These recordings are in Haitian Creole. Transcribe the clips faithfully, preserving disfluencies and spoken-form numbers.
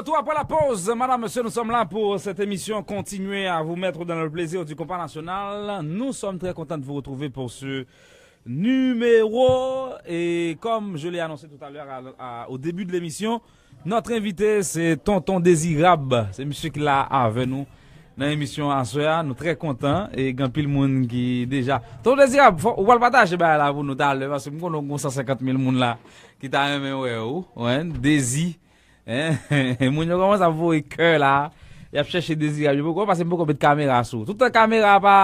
Retour après la pause, madame, monsieur, nous sommes là pour cette émission. Continuez à vous mettre dans le plaisir du compas national. Nous sommes très contents de vous retrouver pour ce numéro. Et comme je l'ai annoncé tout à l'heure à- à- au début de l'émission, notre invité, c'est Tonton Désirable. Se misye ki la avè nou nan emisyon aswè a. Nou trè kontan. E gen anpil moun ki deja. Tonton Désirable, fò, ou pral pataje bagay la pou nou talè, paske m konnen w gen san senkant mil moun la ki ta renmen wè ou. Wen, Dezi. Hein? Moun yo kòmanse ap voye kè la. Y ap chèche Dezirab. Yo poko, paske m poko met kamera sou. Toutan kamera pa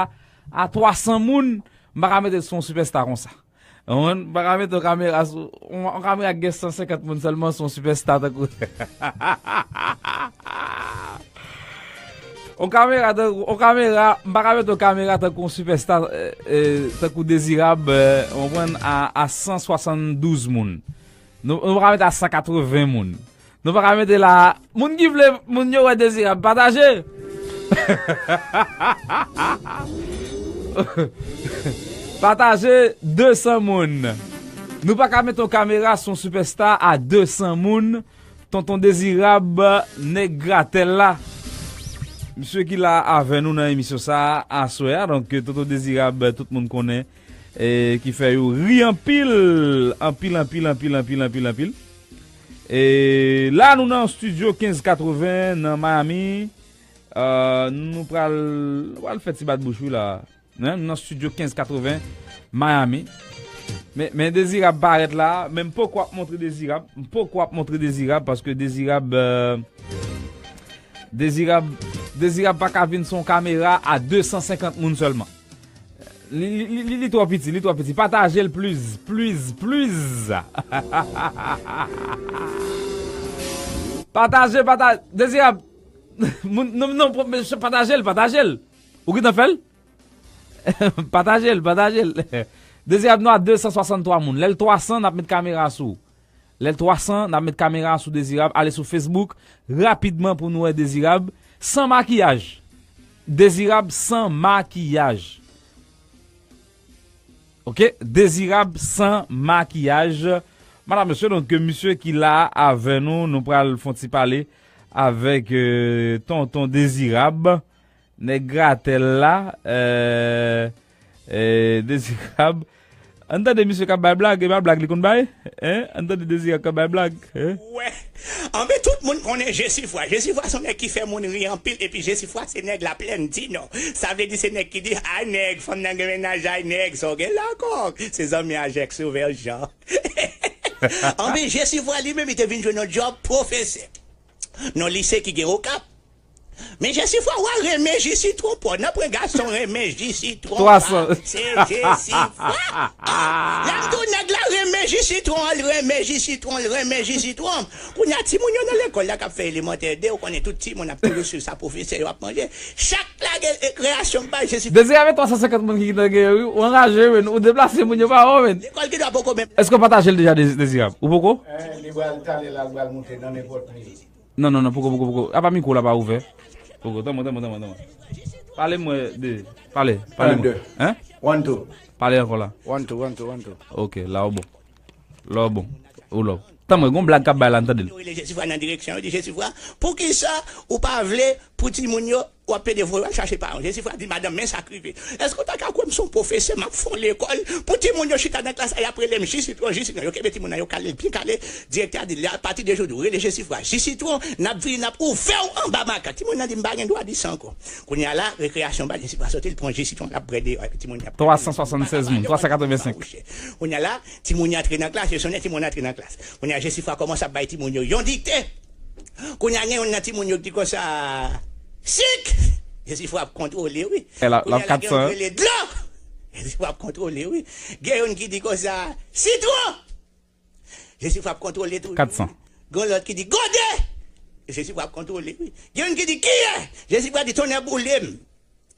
a twa san moun, m pa ka mete l sou yon sipèsta konsa. Ou konprann? M pa ka mete yon kamera sou, yon, yon kamera ki gen san senkant moun sèlman sou yon sipèsta tankou. Yon kamera tankou, yon kamera, m pa ka mete yon kamera tankou yon sipèsta, eh, eh, tankou Dezirab, eh, ou konprann, a, a san swasanndouz moun. Nou, nou pa ka mete a san katreven moun. Nou pa ka mete la. Moun ki vle, moun yo wè Dezirab, pataje. Pataje de san moun. Nou pa ka mete yon kamera sou yon sipèsta a de san moun. Tonton Dezirab, nèg gratèl la. Misye ki la avè nou nan emisyon sa a, aswè a. Donk, Tonton Dezirab, tout moun konnen, e ki fè yo ri anpil, anpil, anpil, anpil, anpil, anpil, anpil. E la, nou nan estidyo kenz katreven nan Miami. Euh, nou pral, nou pral fè ti bat bouch wi la. Hein, nou nan estidyo kenz katreven Miami. Men, men Dezirab parèt la, men m poko ap montre Dezirab. M poko ap montre Dezirab paske Dezirab, euh, Dezirab, Dezirab pa ka vin sou yon kamera a de san senkant moun sèlman. Li, li, li, li, li twò piti, li twò piti. Pataje l, please, please, please. Pataje, pataje. Dezirab. Moun, non, non, pataje l, pataje l. Ou gentan fè l? Pataje l, pataje l. Dezirab nou a de san swasanntwa moun. Lè l twa san, n ap met kamera sou. Lè l twa san, n ap met kamera sou Dezirab. Ale sou Facebook rapidman pou nou wè Dezirab san makiyaj. Dezirab san makiyaj. Ok, Dezirab san makiyaj. Madam, mesye, donk, misye ki la avè nou, nou pral fè yon ti pale avèk, euh, tonton Dezirab. Nèg gratèl la, euh, euh, Dezirab. Ann tande misye k ap bay blag, e pa blag li konn bay? Hein? Ann tande Dezirab k ap bay blag, hein? Wè. Anben, tout moun konnen Jesifwa. Jesifwa se yon nèg ki fè moun ri anpil, epi Jesifwa se nèg Laplèn di Nò. Sa vle di se nèg ki di, ay nèg, fanm nan gen mennaj, ay nèg, sa w gen la kòk? Se zanmi a Jèk Sovè Jan. Anben, Jesifwa li menm, li te vin jwenn yon djòb pwofesè nan yon lise ki gen Okap. Men Jesifwa, w a renmen ji sitwon pa w. Nan pwen gason renmen ji sitwon pa w. Se Jesifwa. Lè m di w nèg la renmen ji sitwon, l renmen ji sitwon, l renmen ji sitwon. Kounye a, timoun yo nan lekòl la k ap fè elemantè de, ou konnen tout timoun ap toujou swiv sa pwofesè yo ap manje. Chak lage rekreyasyon m bay Jesifwa. Dezirab, twa san senkant moun ki gentan gen yo, wi. Ou anraje, men. Ou deplase moun yo pa wè w, men. Lekòl ki dwa poko menm. Èske w pataje l deja, Dezi-, Dezirab? Ou poko? Eh, li pral talè la, l pral moute nan nenpòt li. Non, non, non, poko, poko, poko. Apa mikwo la pa ouvè? Poko, tanpri, tanpri, tanpri, tanpri. Pale mwen de, pale, pale mwen. Hein? One, two. Pale ankò la. One, two, one, two, one, two. Ok, la w bon. La w bon. Ou la w. Tanpri, gon blag k ap bay la, n tande l. Yo rele Jesifwa nan direksyon, yo di, Jesifwa, poukisa ou pa vle pou timoun yo, w ap pede voye yo al chache paran w? Jesifwa di, madanm, men sa k rive. Èske w ta ka kwè m se yon pwofesè, m ap fè yon lekòl pou timoun yo chita nan klas la, y ap rele m ji sitwon, ji sitwon. Yo kenbe timoun nan, yo kale l byen kale. Direktè a di, apati de jodi, w rele Jesifwa ji sitwon, n ap vini, n ap ouvè w anba makat. Timoun nan di, m pa gen dwa di sa ankò. Kounye a la, rekreyasyon ba, Jesifwa soti, l pran ji sitwon, l ap bwè deyò, epi timoun yo ap twa san swasannsèz moun, twa san katrevensenk. Kounye a la, timoun yo antre nan klas, yo sonnen, timoun antre nan klas. Kounye a, Jesifwa kòmanse ap bay timoun yo yon dikte. Kounye a, gen youn nan timoun yo ki di konsa, sik! Jesifwa ap kontwole, wi. Kounye a la, gen youn ki rele dlo! Jesifwa ap kontwole, wi. Gen youn ki di konsa, sitwon! Jesifwa ap kontwole tou. Kat san. Gen lòt ki di, gode! Jesifwa ap kontwole, wi. Gen youn ki di, kiyè? Jesifwa di, tonnè boule m.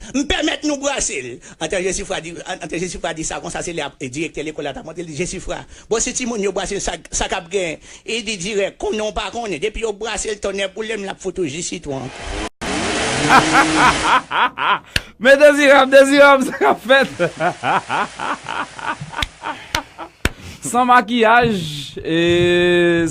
M pèmèt nou brase l. Antan Jesifwa di, an-, antan Jesifwa di sa konsa, se lè ap-, e direktè lekòl la t ap monte, li di, Jesifwa, bon, si timoun yo brase l, sa, sa k ap genyen? Li di dirèk, konnen w pa konnen. Depi yo brase l, tonnè boule m, l ap fout ou ji sitwon ankò. Men Dezirab, Dezirab, sa k ap fèt? San makiyaj, e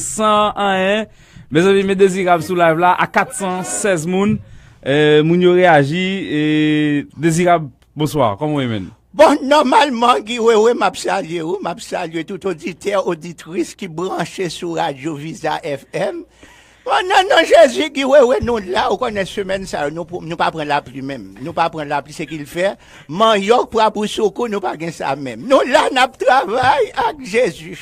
san anyen. Mezanmi, men Dezirab sou live la a kat san sèz moun. Eh, moun yo reyaji. Eh, Dezirab, bonswa. Kòman w ye, menn? Bon, nòmalman, Guy Wewe, m ap salye ou, m ap salye tout oditè, oditris ki branche sou radyo Viza F M. Bon, nan non Jezi, Guy Wewe, nou la, ou konnen semèn sa yo, nou, pou- nou pa pran lapli menm. Nou pa pran lapli, se ki l fè. Manyòk, pwa pou soukou, nou pa gen sa menm. Nou la, n ap travay ak Jezi.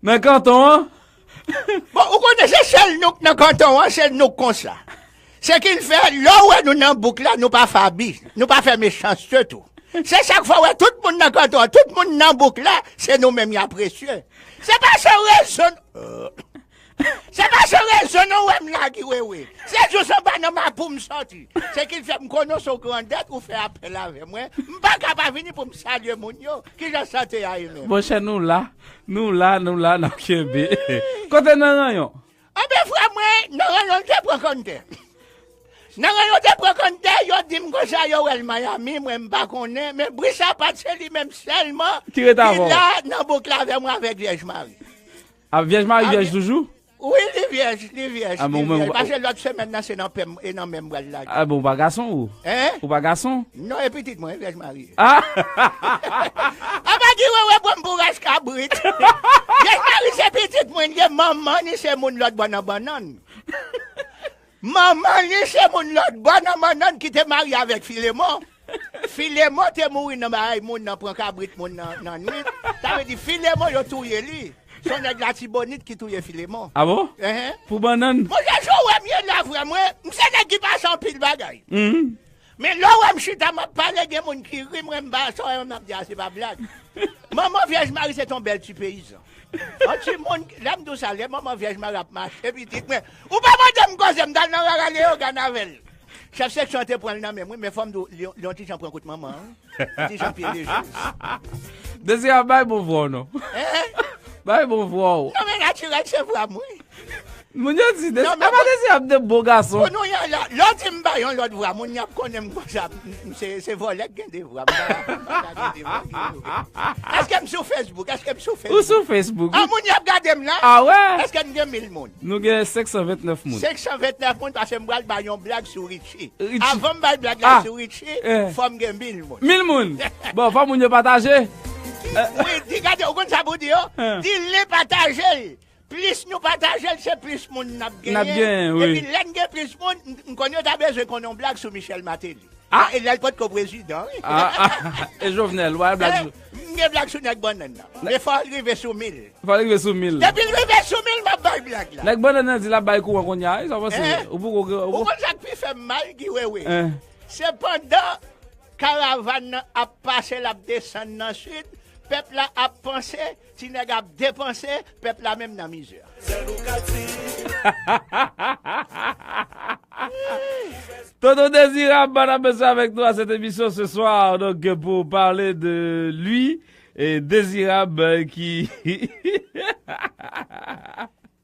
Nan kanton an? Bon, ou konnen se sèl nou k nan kanton an, se nou k konsa. Se ki l fè, lè w wè nou nan bouk la, nou pa fè abi, nou pa fè mechanste tou. Se sa k fè w wè tout moun nan kanton an, tout moun nan bouk la, se nou menm y apresye. Se pa san rezon, se pa san rezon non w wè m la, Guy Wewe. Se jis anba nan mapou m sòti. Se ki l fè m konnen w se yon grandèt, ou fè apèl avè mwen. M pa ka pa vini pou m salye moun yo. Kijan sante a ye menm? Monchè, nou la. Nou la, nou la, n ap kenbe. Kote Nan Ranyon? Anben, frè mwen, Nan Ranyon te pran kanntè. Nan Ranyon te pran kanntè, yo di m konsa, yo wè l Miami, mwen m pa konnen, men Brisa Pat se li menm sèlman ki rete avè w, ki la nan bouk la avè mwen avèk Vyèj Mari. A, Vyèj Mari vyèj toujou? Wi, li vyèj, li vyèj, li vyèj. Paske lòt semèn nan se nan pèm, e nan menm bral la. A bon, ou pa gason ou? Hein? Ou pa gason? Non, e pitit mwen, Vyèj Mari. Ah! Apa Guy Wewe pran m pou ras kabrit? Vyèj Mari se pitit mwen, li ye, manman li se moun lòt bò nan bannann. Manman li se moun lòt bò nan bannann ki te marye avèk Filemon. Filemon te mouri nan bagay moun nan pran kabrit moun nan, nan nwit. Sa vle di Filemon yo touye li. Se yon nèg Latibonit ki touye Filemon. Ah bon? Enhen. Pou bannann? Monchè, jan w wè m ye la, frè mwen, m se nèg ki pase anpil bagay. Mhm. Men lè w wè m chita, m ap pale, gen moun ki ri, mwen m pa, sa w wè m ap di a, se pa blag. Manman Vyèj Mari se te yon bèl ti peyizan. Yon ti moun, lè m di w sa, lè manman Vyèj Mari ap mache, pitit mwen, ou pa mande m koze, m t al nan rara Leyogàn avè l. Chèf seksyon an te pran l nan men m, wi, men fò m di w, li, li yon ti jan pran kout manman an, wi. Yon ti jan pye leje. Dezirab, bay bon vwa w non. Hein? Bay bon vwa w. Non, men natirèl se vwa m, wi. Moun yo di, Dezi-, non, men apa Dezirab de bon gason? Kounye a la, lè w di m bay yon lòt vwa, moun y ap konnen m konsa, m, m se, se vòlè k gen de vwa. M pa, m pa ka gen de vwa, Guy Wewe. Èske m sou Facebook? Èske m sou Facebook? Ou sou Facebook, ah, wi. Moun y ap gade m la? Ah, wè? Èske n gen mil moun? Nou gen senk san vennèf moun. Senk san vennèf moun, paske m pral bay yon blag sou Richie. Richie. Avan m bay blag la sou Richie, fò m gen mil moun. Mil moun? Bon, fò moun yo pataje. Wi, di gade, ou konn sa pou di yo? Di li pataje l. Plis nou pataje l, se plis moun n ap genyen. N ap genyen, wi. Epi lè n gen plis moun, m, m konn yo ta bezwen konn yon blag sou Michel Martelly. Ah! E lè l potko prezidan, wi. Ah, ah. E Jovenel, w a blag sou... M gen blag sou nèg bannann nan. Men fò l rive sou mil. Fò l rive sou mil. Depi l rive sou mil, m ap bay blag la. Nèg bannann nan di l ap bay kouran kounye a, wi, sa w panse? Hein? Ou poko, ou... Ou konn sa k pi fè m mal, Guy Wewe? Hein? Se pandan karavàn nan ap pase, l ap desann nan sid, pèp la ap panse, ti nèg ap depanse, pèp la menm nan mizè. Tonton Dezirab, madame, monsieur, avec nous à cette émission ce soir, donc, pour parler de lui, et Dezirab, euh, qui...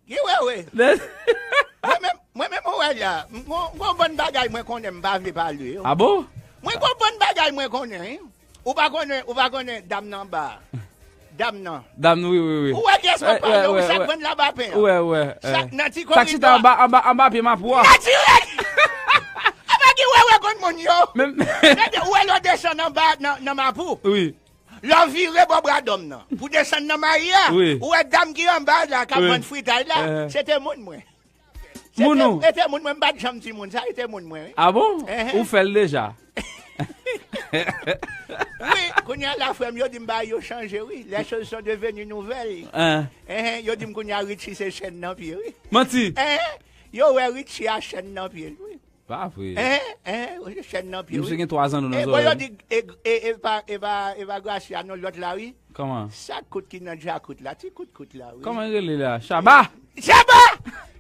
Guy Wewe. Mwen menm, mwen menm, ou wè la, m gon, gon bann bagay mwen konnen m pa vle pale yo. Ah bon? Mwen gon bann bagay mwen konnen, wi. Ou pa konnen, ou pa konnen dam nan anba a. Dam nan. Dam nan, wi, wi, wi. Ou wè kiyès m ap pale, wi, sa k vann labapen an. Wi, wi. Sa k nan ti koridò a. Sa k chita anba, anba, anba pye mapou a. Natirèl! Apa Guy Wewe konn moun yo? Gade, ou wè lè w desann anba nan, nan mapou. Wi. Lè w vire bò bradòm nan, pou desann nan mayi a, wi, ou wè dam ki anba la, k ap vann fritay la, se te moun mwen. Moun ou? Se te, se te moun mwen, m pa t janm di moun sa, se te moun mwen, wi. Ah bon? Enhen. Ou fè l deja? Wi, kounye a la, frè m, yo di m bagay yo chanje, wi. Les choses sont devenues nouvelles. Enhen, yo di m kounye a Richie se chèn nan pye, wi. Manti. Enhen, yo wè Richie a chèn nan pye l, wi. Pa vre. Hein, hein, chèn nan pye, wi. Misye gen twa zanno nan zòrèy. E bon, yo di, e, e, e pa, e pa, e pa Gracia, non, lòt la, wi. Kòman? Sa kout ki nan djakout la, ti kout kout la, wi. Kòman l rele la? Shaba? Shaba!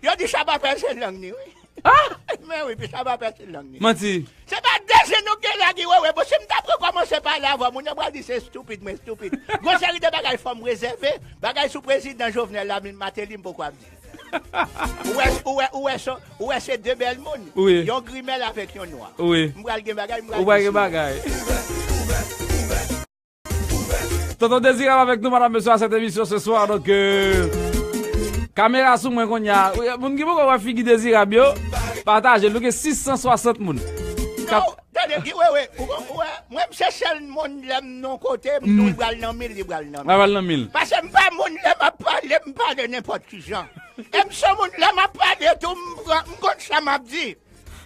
Yo di Shaba pèse lang ni, wi. Ah! Men wi, pi Shaba pèse lang ni. Manti. Se pa de je nou gen la, Guy Wewe, bon, si m t ap rekòmanse pale avè w, moun yo pral di se stupid, mwen stupid. Gon seri de bagay fò m rezève, bagay sou prezidan Jovenel la, Martelly, m poko ap di. Ou wè, ou wè, ou wè, se, ou wè se de bèl moun. Wi. Yon grimèl avèk yon nwa. Wi. M pral gen bagay, m pral gen bagay. Tonton Dezirab avec nous, madame, monsieur, à cette émission ce soir. Donc, euh, Kamera sou mwen kounye a. Moun ki poko wè figi Dezirab yo, pataje l. Nou gen sis san swasant moun. Kap- Non, tande, Guy Wewe, ou, ou wè, mwen se sèl moun lè m nan kote, m tou li pral nan mil, li pral nan mil. Pral nan mil. Paske m pa moun lè m ap pale, m pale nenpòt ki jan. E m se moun lè m ap pale tou, m pran, m konn sa m ap di.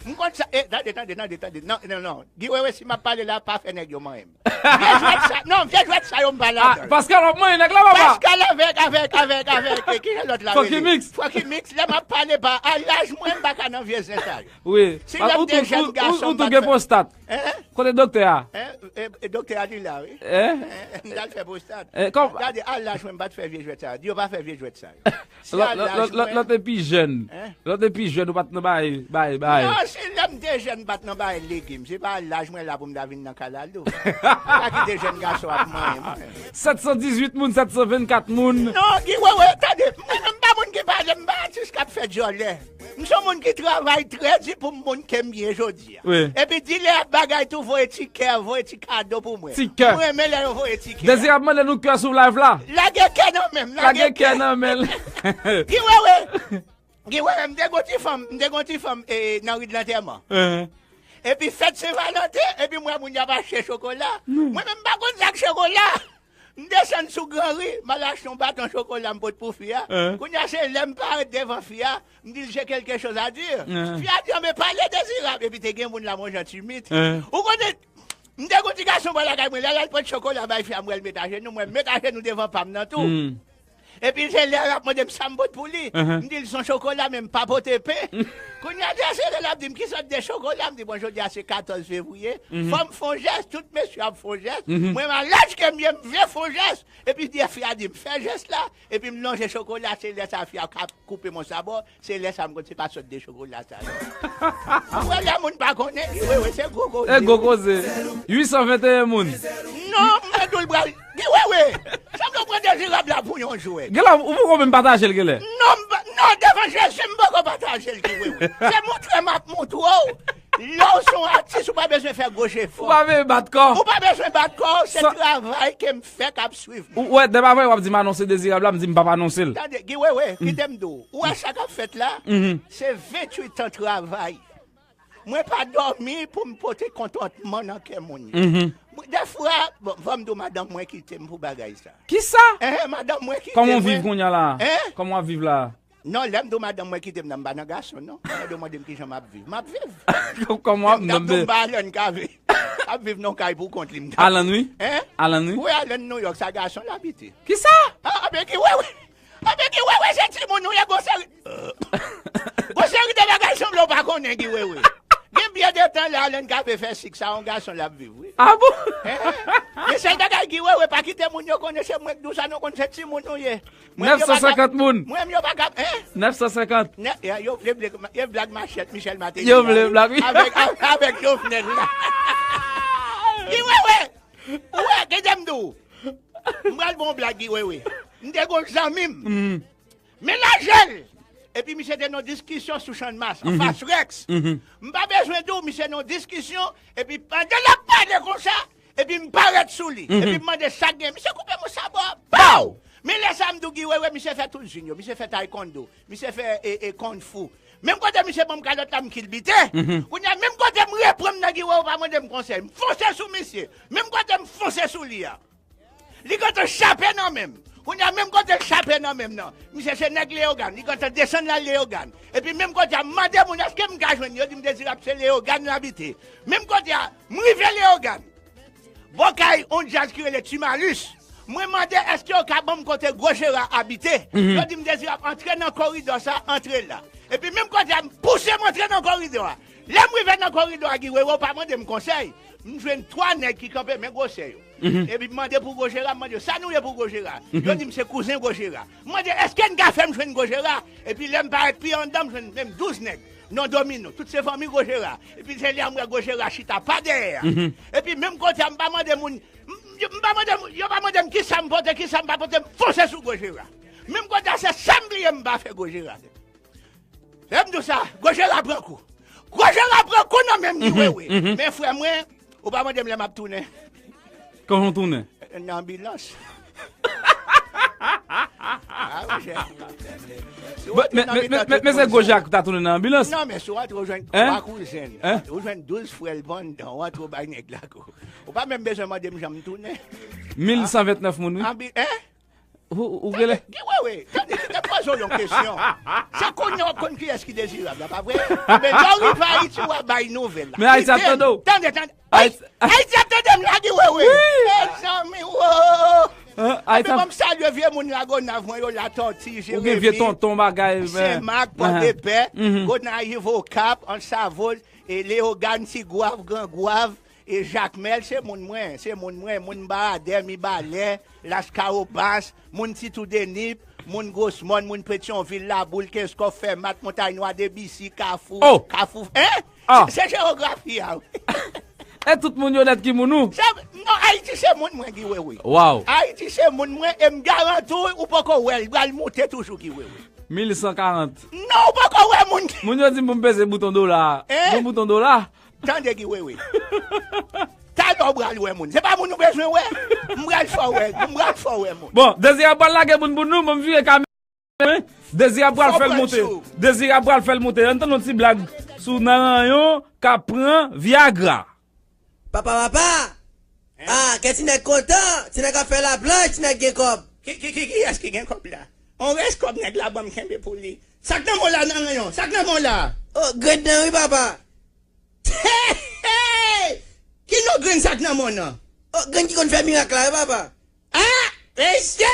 M konn sa, e, tande, tande, tande, tande. Non, non, non. Guy Wewe, si m ap pale la, pa fè nèg yo manyen m. Vye jwèt sa, non, vye jwèt sa yo m pa ladan. Paskal w ap manyen nèg la, papa. Paskal avèk, avèk, avèk, avèk, e, ki jan lòt la rele? Franky Mix. Franky Mix, lè m ap pale pa, a laj mwen, m pa ka nan vye zen sa yo. Wi. Si lè m te jèn gason, m pa t fè. Ou tou gen pwostat. Hein? Kote doktè a? Hein? E, e, doktè a li la, wi. Hein? M t al fè pwostat. Gade, a laj mwen, m pa t fè vye jwèt sa yo. Di yo pa fè vye jwèt sa yo. Si a laj mwen. Lè w te pi jèn. Hein? Lè w te pi jèn, ou pa t nan bay, bay, bay. Non, si lè m te jèn, m pa t nan bay legim. Se pa laj mwen la pou m ta vin nan kalalou. Pa kite jèn gason ap manyen mwen. Sèt san dizuit moun, sèt san vennkat moun. Non, Guy Wewe, tande, mwen menm m pa moun ki pale, m pa atis k ap fè djòlè. M se yon moun ki travay trè di pou m moun ke m ye jodi a. Wi. Epi dilè ap bagay tou voye ti kè, voye ti kado pou mwen. Ti kè. M renmen lè yo voye ti kè. Dezirab mande nou kè sou live la. Lage kè nan men m, lage kè nan men l. Guy Wewe, Guy Wewe, m te gon ti fanm, m te gon ti fanm, e, nan ri de lantèman. Epi fèt Sen Valanten, epi m wè moun y ap achte chokola. Mwen menm m pa konn sa k chokola. M desann sou Gran Ri, m al achte yon baton chokola m pot pou fi a. Kounye a se lè m parèt devan fi a, m di l j'ai quelque chose à dire. Fi a di, men pale Dezirab, epi te gen moun la, m yon jan timid. Ou konnen, m te gon ti gason bò lakay mwen, lè l al pot chokola bay fi a, m wè l met ajenou, mwen met ajenou devan pa m nan tou. Epi se lè l ap mande m sa m pot pou li. M di l se yon chokola, men m pa pote pen. Kounye a, li sere l ap di m ki sòt de chokola. M di, bon, jodi a se katòz fevriye. Fò m fè yon jès, tout mesye ap fè yon jès. Mwen, a laj ke m ye, m vle fè yon jès. Epi fi a di m fè jès la. Epi m lonje chokola, se lè sa fi a ka koupe m yon sabò. Se lè sa m konn se pa sòt de chokola sa yo. Ou wè lè moun pa konnen, Guy Wewe, se gwo koze. E gwo koze. Uit san venteyen moun. Non, mwen tou l pral. Guy Wewe, sa m pran Dezirab la pou yon jwèt. Genlè, ou poko menm pataje l, genlè. Non, m pa, non, devan Jezi, m poko pataje l, Guy Wewe. Se montre m ap montre w. Lè w se yon atis, ou pa bezwen fè gwo jefò. Ou pa bezwen bat kò. Ou pa bezwen bat kò, se travay ke m fè k ap swiv mwen. Ou wè, demen w ap di m anonse Dezirab la, m di m p ap anonse l. Tande, Guy Wewe, kite m di w. Ou wè sa k ap fèt la? Se venntuit an travay. Mwen pa dòmi pou m pote kontantman nan kè moun yo. Mwen, dèfwa, bon, fò m di w, madanm mwen kite m pou bagay sa. Kisa? Enhen, madanm mwen kite mwen. Kòman w viv kounye a la? Hein? Kòman w ap viv la? Non, lè m di w madanm mwen kite m nan, m pa nan gason, non. Mwen, yo mande m kijan m ap viv. M ap viv. Kòman w ap, m t ap di w m pa Alan Cavé. M ap viv nan kay pou kont li, m t ap. Alan, wi. Hein? Alan, wi. Wi, Alan Nouyòk, sa gason l abite. Kisa? Ah, ah, ben, Guy Wewe. Ah, ben, Guy Wewe, se timoun ou ye, gwo seri. Gwo seri de bagay sanble w pa konnen, Guy Wewe. Gen byen de tan la, Alan Cavé fè sik sa, yon gason l ap viv, wi. Ah bon? Hein? Men sèl bagay, Guy Wewe, pa kite moun yo konnen se mwen k di w sa, non, konn se timoun ou ye. Nèf san senkant moun. Mwen, yo pa ka, hein? Nèf san senkant. Nè-, yo, yo vle, vle, yo vle blag machèt, Michel Martelly. Yo vle blag, wi. Avèk, avèk Jovenel la. Guy Wewe, ou wè, kite m di w. M pral bon blag, Guy Wewe. M te gon zanmi m. Men lajè l. Epi misye te nan diskisyon sou Channmas, anfas Rex. M pa bezwen di w, misye nan diskisyon, epi pandan l ap pale konsa, epi m parèt sou li. Epi m mande sa k gen. Misye koupe m yon sabò, paw! Men lè sa m di w Guy Wewe, misye fè tout zin yo, misye fè taekwondo, misye fè, e, e, kung fu. Menm kote misye ban m kalòt la, m kilbite. Kounye a, menm kote m reprann nan Guy Wewe, ou pa mande m konsèy. M fonse sou misye. Menm kote m fonse sou li a. Li gentan chape nan men m. Kounye a, menm kote l chape nan men m nan, misye se nèg Leyogàn. Li gentan desann la Leyogàn. Epi menm kote a, m mande moun èske m ka jwenn li. Yo di m Dezirab se Leyogàn l abite. Menm kote a, m rive Leyogàn. Bò kay on djaz ki rele Timalus. Mwen mande èske yo ka ban m kote Gwo Jera abite. Yo di m Dezirab antre nan koridò sa, antre la. Epi menm kote a, m pouse m antre nan koridò a. Lè m rive nan koridò a, Guy Wewe, ou pa mande m konsèy. M jwenn twa nèg ki kanpe men gwosè yo. Epi m mande pou Gwo Jera, m mande yo, sa nou ye pou Gwo Jera? Yo di m se kouzen Gwo Jera. M mande, èske n ka fè m jwenn Gwo Jera? Epi lè m parèt pi anndan, m jwenn menm douz nèg. Non domino, tout se fanmi Gwo Jera. Epi se lè a m wè Gwo Jera chita pa dèyè a. Epi menm kote a, m pa mande moun, m, m pa mande moun, yo pa mande m kisa m pote, kisa m pa pote, m fonse sou Gwo Jera. Menm kote a, se sa m bliye m pa fè Gwo Jera. Lè m di w sa, Gwo Jera pran kou. Gwo Jera pran kou nan men m, Guy Wewe. Men frè mwen, ou pa mande m lè m ap tounen. Kòman w tounen? Nan anbilans. Ah, monchè. Yo antre nan mitan tout moun. Men se gwo Jak ta tounen nan anbilans. Non, men si w antre, ou jwenn twa kouzen. Hein? Ou jwenn douz frè l pandan, ou antre, ou bay nèg la kou. Ou pa menm bezwen mande m jan m tounen. Mil san ventnèf moun, wi. Anbi-, hein? Ou, ou, ou genlè? Tande, Guy Wewe, tande, kite m poze w yon kesyon. Se kounye a w ap konn kiyès ki dezirab la, pa vre? Enben, lè w rive Ayiti, w a bay nouvèl la. Men Ayiti ap tande w. Tande, tande. Ayiti ap tande m la, Guy Wewe. Mezanmi, wo. Hein, Ayiti ap... Bon, m salye vye moun Lagonav mwen yo, Latòti, Jeremi. Ou gen vye tonton bagay, Senmak, Pòdepè, Gonayiv, Okap, Ansavo, e Leyogàn, Tigwav, Grangwav, e Jakmèl, se moun mwen, se moun mwen, moun Baradè, Mibalè, Laskawobas, moun Titoudenip, moun Gwosmòn, moun Petyonvil, Laboul, Kenskòf, Fèmat, Montay Nwa, Debisi, Kafou, Kafou, hein? Se, se jewografi a, wi. E tout moun yo nèt ki moun ou? Se, non, Ayiti se moun mwen, Guy Wewe. Wow. Ayiti se moun mwen, e m garanti w, ou poko wè l, l pral moute toujou, Guy Wewe. Mil san karant. Non, ou poko wè moun ki... Moun yo di m pou m peze bouton dola. Hein? Yon bouton dola? Tande, Guy Wewe. Talè w pral wè moun. Se pa moun ou bezwen wè. M pral fè w wè, m pral fè w wè moun. Bon, Dezirab pral lage moun pou nou, bon, m vire kamera. Dezirab pral fè l monte. Dezirab pral fè l monte. Ann tann yon ti blag sou Nanranyon k ap pran Viagra. Papa, papa! Hein? Ah, kè ti nèg kontan, ti nèg ap fè laplanch, ti nèg gen kòb. Ki, ki, ki, kiyès ki gen kòb la? On rès kòb nèg la ban m kenbe pou li. Sa k nan men w la, Nanranyon? Sa k nan men w la? Oh, grenn nan wi, papa. Hey, hey! Ki non grenn sa k nan men w nan? Oh, grenn ki konn fè mirak la wi, papa. Ah, mesye!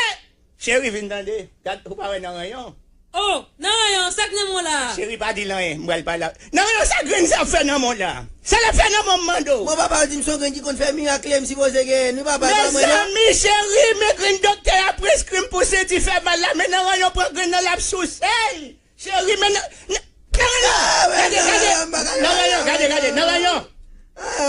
Cheri, vin tande. Gad, ou pa wè Nanranyon? Oh, Nanranyon, sa k nan men w la? Cheri, pa di l anyen, m pral pale. Nanranyon, sa grenn sa ap fè nan men w la? Sa l ap fè nan men w, m mande w? Bon, papa, yo di m se yon grenn ki konn fè mirak li ye, m sipoze genyen l wi, papa, e pa mwen non. Mezanmi, cheri, men grenn doktè a preskri m pou senti fè mal la, men Nanranyon pran grenn nan, l ap souse l. Cheri, men nan, nan, nan, nan, gade, gade, nan rayon, gade, gade, nan rayon.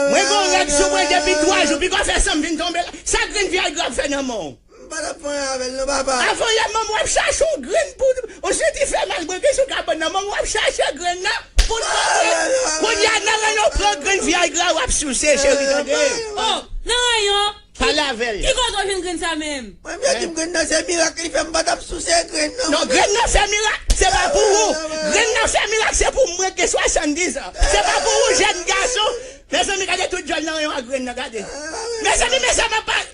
Mwen gon règ sou mwen depi twa jou, pi kwa fè san m vin tonbe la. Sa grenn Viagra ap fè nan men w? M pa t ap fè anyen avè l non, papa. Avan yè, manman w ap chache yon grenn pou, ou senti fè mal, mwen gen sou kabann nan, manman w ap chache grenn nan pou l tonbe. Kounye a, nan rayon, pran grenn Viagra, w ap souse, cheri, tande. Oh, nan rayon. Pale avè l. Ki kote w jwenn grenn sa menm? Mwen, m di m grenn nan se mirak li fè, m pa t ap souse grenn nan. Non, grenn nan fè mirak, se pa pou ou. Grenn nan fè mirak, se pou mwen ki gen swasanndizan. Se pa pou ou, jèn gason. Mezanmi, gade tout djòl nan rayon a grenn nan, gade. Mezanmi, men sa m ap pale.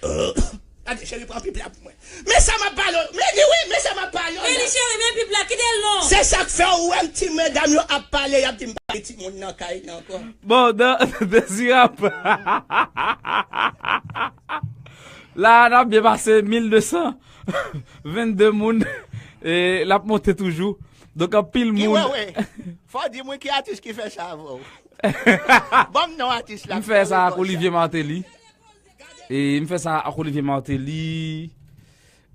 Gade, cheri, pran pip la pou mwen. Men sa m ap pale w. Men li wi, men sa m ap pale w la. Men li cheri, men pip la, kite l non. Se sa k fè ou wè m ti medam yo ap pale, y ap di m pa gen timoun nan kay la ankò. Bon, nan, Dezirab. La, n ap byen pase, mil de san vennde moun. E l ap monte toujou. Donk, anpil moun. Guy Wewe, fò w di mwen ki atis ki fè sa avè w. Ban m non atis la. M fè sa ak Olivier Martelly. E m fè sa ak Olivier Martelly.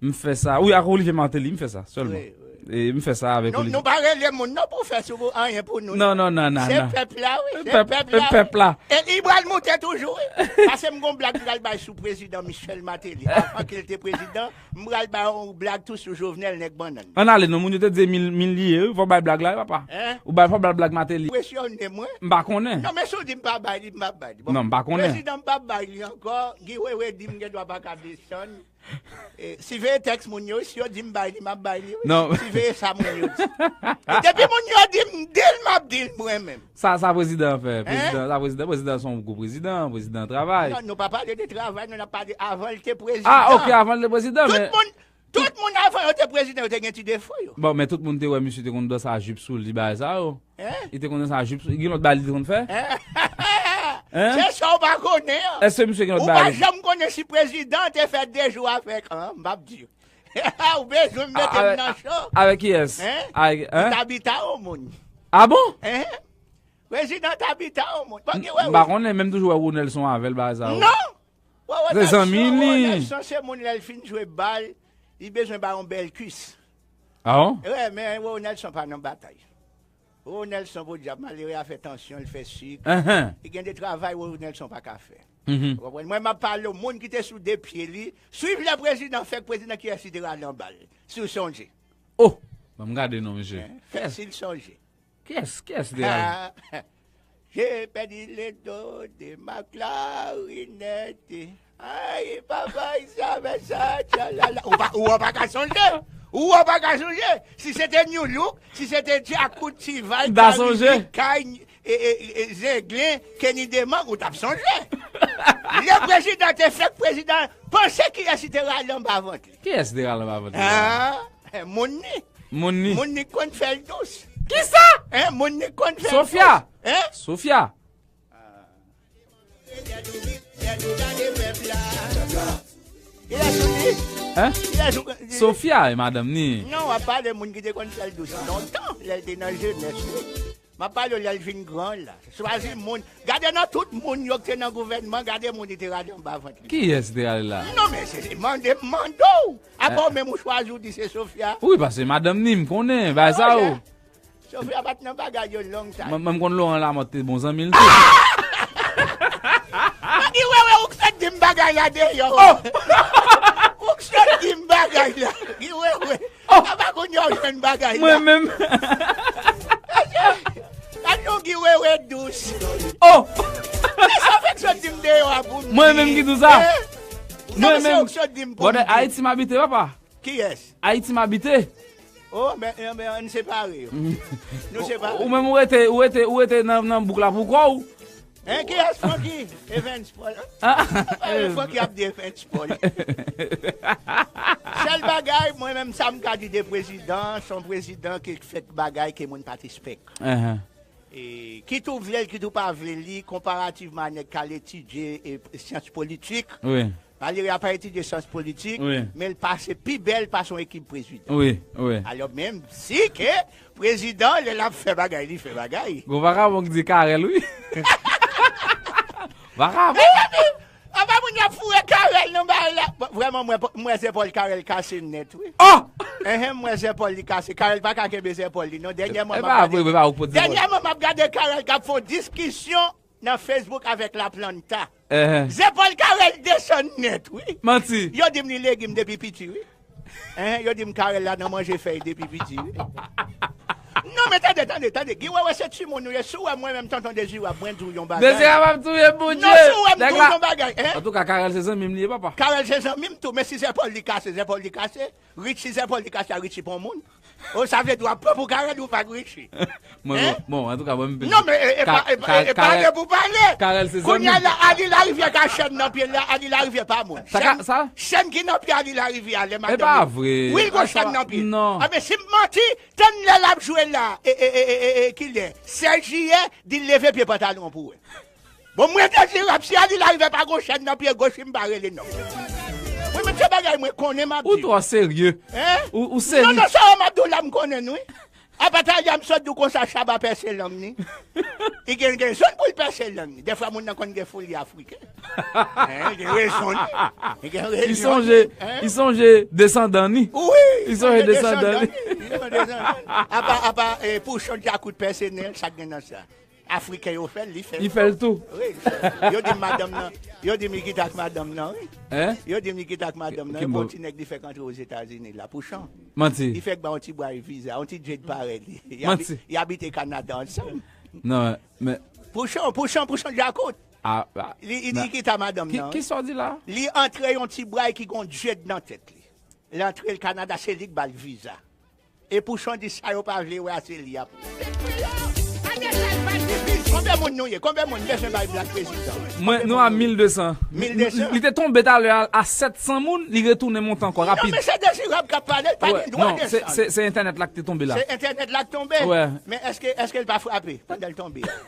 M fè sa. Wi, ak Olivier Martelly, m fè sa sèlman. Wi, wi. E m fè sa avèk Olivier. Nou pa rele moun non pou fè sou anyen pou nou. Non, non, non, non. Se pèp la, wi. Se pèp la. Pèp la. E li pral monte toujou, wi. Paske m gon blag m pral bay sou prezidan Michel Martelly. Avan ke l te prezidan, m pral bay yon blag tou sou Jovenel nèg bannann. Ann ale non, moun yo te di mil, mil li ye, wi, fò bay blag la, wi, papa. Hein? Ou bay, fò bay blag Martelly. Presyone mwen. M pa konnen. Non, men si w di m pa bay li, m pa bay li. Bon, non, m pa konnen. Prezidan m pa bay li ankò, Guy Wewe di m gen dwa pa ka desann. E, siveye tèks moun yo, si yo di m bay li, m ap bay li, wi. Non. Siveye sa moun yo di. E depi moun yo di m di l, m ap di l mwen menm. Sa, sa prezidan an fè. Hein? Prezidan, sa prezidan, prezidan se yon gwo prezidan, prezidan travay. Non, nou pa pale de travay, nou n ap pale avan l te prezidan. Ah, ok, avan l te prezidan, men tout moun, tout moun avan yo te prezidan, yo te gen ti defo yo. Bon, men tout moun te wè misye te konn danse a jip sou li, bagay sa yo. Hein? Li te konn danse a jip sou li, gen lòt bagay li te konn fè? Hein? Hein? Se sa w pa konnen an. Èske misye gen lòt bagay? Ou pa janm konnen si prezidan te fè de jou avèk, an, m p ap di w. Ou bezwen m mete m nan cho? Avèk kiyès? Hein? Avèk, hein? Tabita yon moun. Ah bon? Hein? Prezidan Tabita yon moun. Bon, ki wè, m pa konnen, men m toujou wè Ronelson avè l, bagay sa yo. Non! Wè, wè, se zanmi li. Ronelson se moun lè l fin jwe bal, li bezwen bay yon bèl kuis. Ah bon? Wè, men Ronelson pa nan batay. Ronelson, podyab, malere a fè tansyon, l fè sik. Li gen de travay Ronelson pa ka fè. Ou konprann? Mwen, m ap pale w, moun ki te sou de pye li, swiv lè prezidan fèk prezidan kiyès li te rale anba l, si w sonje. Oh! Ban m gade non, mesye. Hein? Fèk si l sonje. Kiyès, kiyès li te rale? J'ai perdu le do de ma clarinette. Ay, papa, sa, men sa, tchalala. Ou pa, ou pa ka sonje. Ou wè w pa ka sonje. Si se te New Look, si se te Djakout, T-Vibe, Kay, e, e, e, Zenglen, Kenny Demang, ou t ap sonje. Lè prezidan te fèk prezidan, panse kiyès ki te rale anba vant li? Kiyès ki te rale anba vant li? Ah, moun ni. Moun ni. Moun ni konn fè l dous. Kisa? Hein, moun ni konn fè l dous. Sofia. Hein? Sofia. Hein? Sofia e madanm ni. Non, w ap pale moun ki te konn fè l dous lontan, lè l te nan jenès li. M ap pale w lè l vin gran la. Chwazi moun. Gade nan tout moun yo ki te nan gouvènman, gade moun li te rale anba vant li. Kiyès ki te rale la? Non, men se mande m mande w. Apa w menm ou chwazi w di se Sofia? Wi, paske madanm ni, m konnen, bagay sa yo. Sofia pa t nan bagay yo long time. Mwen, mwen m konn Laurent Lamothe te bon zanmi l tou. Mwen di wewe, ou k sot di m bagay la deyò. Ou k sot di m bagay la. Di wewe. Apa kounye a w jwenn bagay la? Mwen menm. Gad yon Guy Wewe dous. Oh! Sa fèk sot di m deyò a pou m. Mwen menm ki di w sa. Mwen menm. Ou k sot di m pou m. Ayiti m abite, papa. Kiyès? Ayiti m abite. Oh, men, men, men, ann separe yo. Nou separe. Ou menm ou rete, ou rete, ou rete nan, nan bouk la pou kò w. Hein, kiyès Francky? Evans Paul. Ah. Francky ap di Evans Paul. Sèl bagay, mwen menm sa m ka di de prezidan, se yon prezidan ki fè bagay ke moun pa t espèk. E, kit ou vle l, kit ou pa vle li, konparativman a nèg k al etidye e, syans politik, Valeria pa etidye syans politik, men l pase pi bèl pase yon ekip prezidan. Alò, menm si ke prezidan, lè l ap fè bagay, li fè bagay. Gon vakabon ki di Carel, wi. Vakabon! Apa moun y ap foure Carel nan bagay la? Bon, vrèman, mwen, mwen zepòl Carel kase nèt, wi. Oh! Enhen, mwen zepòl li kase. Carel pa ka kenbe zepòl li, non. Dènyèman, m ap gade, dènyèman, m ap gade Carel k ap fè yon diskisyon nan Facebook avèk Laplanta. Zepòl Carel desann nèt, wi. Manti. Yo di m li legim depi piti, wi. Hein, yo di m Carel la nan manje fèy depi piti, wi. Non, men tande, tande, tande. Guy Wewe se timoun ou ye. Si w wè mwen menm tonton Dezirab, mwen di w yon bagay. Dezirab ap touye m, Bondye. Non, si w wè m di w yon bagay, hein? Antouka, Carel se zanmi m li ye, papa. Carel se zanmi m tou, men si zepòl li kase, zepòl li kase. Richie zepòl li kase a Richie pran moun. O, sa vle di w ap pran pou Carel ou pa Richie. Mwen, bon, antouka, mwen, m... Non, men e, e pa, e pa, e pa de pou pale. Carel se zanmi. Kounye a la, Ali Larivière ka chèn nan pye l la, Ali Larivière pa moun. Sa ka, sa? Chèn ki nan pye Ali Larivière a, lè madanm li. E pa vre. Wi, l gon chèn nan pye l. Non. A, men si m manti, tann lè l ap jwe la, e, e, e, e, e, e, kilè? Sèz jiyè, di l leve pye pantalon pou wè. Bon, mwen Dezirab, si Ali Larivière pa gon chèn nan pye goch li, m pa rele non. Mwen menm se bagay mwen konnen m ap di. Ou twò serye. Hein? Ou, ou serye. Non, non, sa yo m ap di w la m konnen n wi. Apa Talya m sot di w konsa Shabba pèse lang ni. Li gen rezon pou l pèse lang ni. Dèfwa moun nan konn gen foli afriken. Hein, li gen rezon ni. Li gen rezon ni. Li sonje, li sonje desandan ni. Wi. Li sonje desandan ni. Li sonje desandan ni. Apa, apa, eh, Pouchon Djakout pèse nen l, sa k gen nan sa? Afriken yo fè l, li fè l. Li fè l tou. Wi, li fè l. Yo di m madanm nan, yo di m li kite ak madanm nan, wi. Hein? Yo di m li kite ak madanm nan, e bon ti nèg li fèk antre Ozetazini la, Pouchon. Manti. Li fèk ba yon ti bway viza, yon ti djed parèy li. Manti. Y abite Kanada ansanm. Non, men... Pouchon, Pouchon, Pouchon Djakout. Ah, ah, li, li kite ak madanm nan, wi. Ki sa w di la? Li antre yon ti bway ki gon djed nan tèt li. Li antre l Kanada, se li k ba l viza. E Pouchon di sa yo pa vle wè a se li ap. Konbyen moun nou ye? Konbyen moun bezwen bay Black prezidan? Mwen, nou a mil de san. Mil de san? Li te tonbe talè a, a sèt san moun, li retounen monte ankò, rapid. Non, men se Dezirab k ap pale, l pa gen dwa desann. Non, se, se, se entènèt la ki te tonbe la. Se entènèt la k tonbe? Wè. Men èske, èske l pa frape pandan l tonbe a?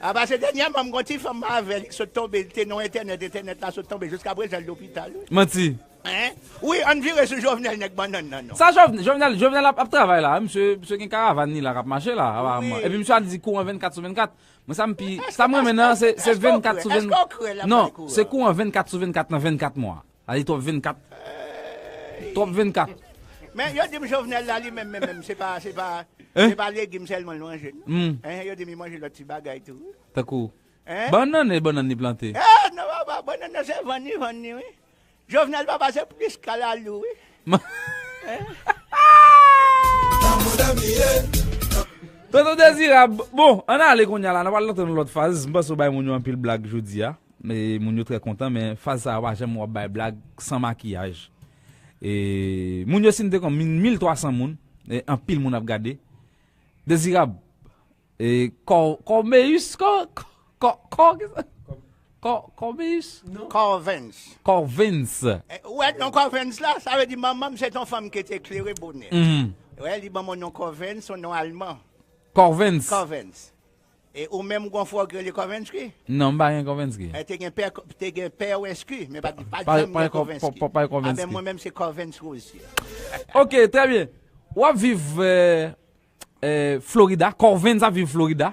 A, paske dènyèman, m gon ti fanm avè l, li sot tonbe, li te nan entènèt, entènèt la sot tonbe, jiska prezan l lopital, wi. Manti. Hein? Wi, ann vire sou Jovenel nèg bannann nan, non. Sa Jovenel, Jovenel, Jovenel ap, ap travay la. Misye, misye gen karavàn li la k ap mache la, aparamman. Wi. Epi misye al di kouran vennkat sou vennkat. Mwen sa m pi, sa m renmen nan, se, se vennkat sou vennkat. Èske w kwè, èske w kwè l ap bay kouran? Non, se kouran vennkat sou vennkat nan vennkat mwa. Sa di twòp vennkat. Twòp vennkat. Men yo di m Jovenel la li menm, menm, menm, se pa, se pa, se pa legim sèlman l manje, non. Hein, yo di m li manje lòt ti bagay tou, wi. Tankou? Hein? Bannann, e bannann li plante. Eh, non, papa, bannann nan se vann li vann li, wi. Jovenel papa se plis kalalou, wi. Tonton Dezirab, bon, ann ale kounye a la, n ap al antre nan lòt faz. M panse w bay moun yo anpil blag jodi a. E moun yo trè kontan, men faz sa a pa janm w ap bay blag san makiyaj. E, moun yo si n te konn mil, mil twa san moun, e, anpil moun ap gade. Dezirab, e, Kò-, Kòmeyis, Kò-, Kò-, Kò-, kisa? Kò-, Kòmeyis? Non. Corvens. Corvens. Eh, ou wè non Corvens la, sa vle di manman m se t on fanm ki te klere bonè. Mhm. Wè, li ban mwen non Corvens, yon non alman. Corvens. Corvens. E ou menm ou gon frè w ki rele Corvens ki? Non, m pa gen Corvens ki. Eh, te gen pè, te gen pè Wens ki, men pa, pa Pa, janm pa gen gen Kò-, Corvens pa, ki. Pa, pa gen Corvens Aben ki. Mwen menm se Corvens Rosier. Ok, trè byen. W ap viv, eh, eh, Florida, Corvens ap viv Florida.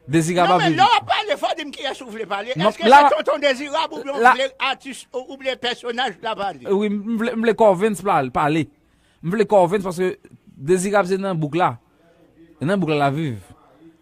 Dezirab Non, ap men viv lè w ap pale, fò w di m kiyès ou vle pale. Non, Èske la, se Tonton Dezirab oubyen w la, vle atis, oubyen pèsonaj la pale? Wi, m vle, m vle Corvens pla-, pale. M vle Corvens paske Dezirab se nan bouk la. Se nan bouk la l ap viv.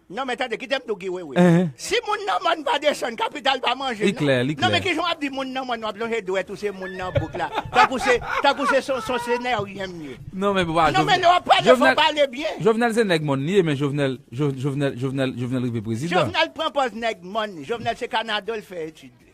Non, men tande, kite m di w Guy Wewe. Enhen. Si moun nan mòn pa desann, kapital pa manje, Li non. klè, li Non, men klè. Kijan w ap di moun nan mòn, w ap lonje dwèt ou se moun nan bouk la? Tankou se, tankou se son, son senèryen m ye. Non, men papa, Non, men Jovenel, lè w ap pale, fò w Jovenel, pale byen. Jovenel se nèg mòn li ye, men Jovenel, Jo-, Jovenel, Jovenel, Jovenel rive prezidan. Jovenel pran pòz nèg mòn. Jovenel se Kanado l fè etid li.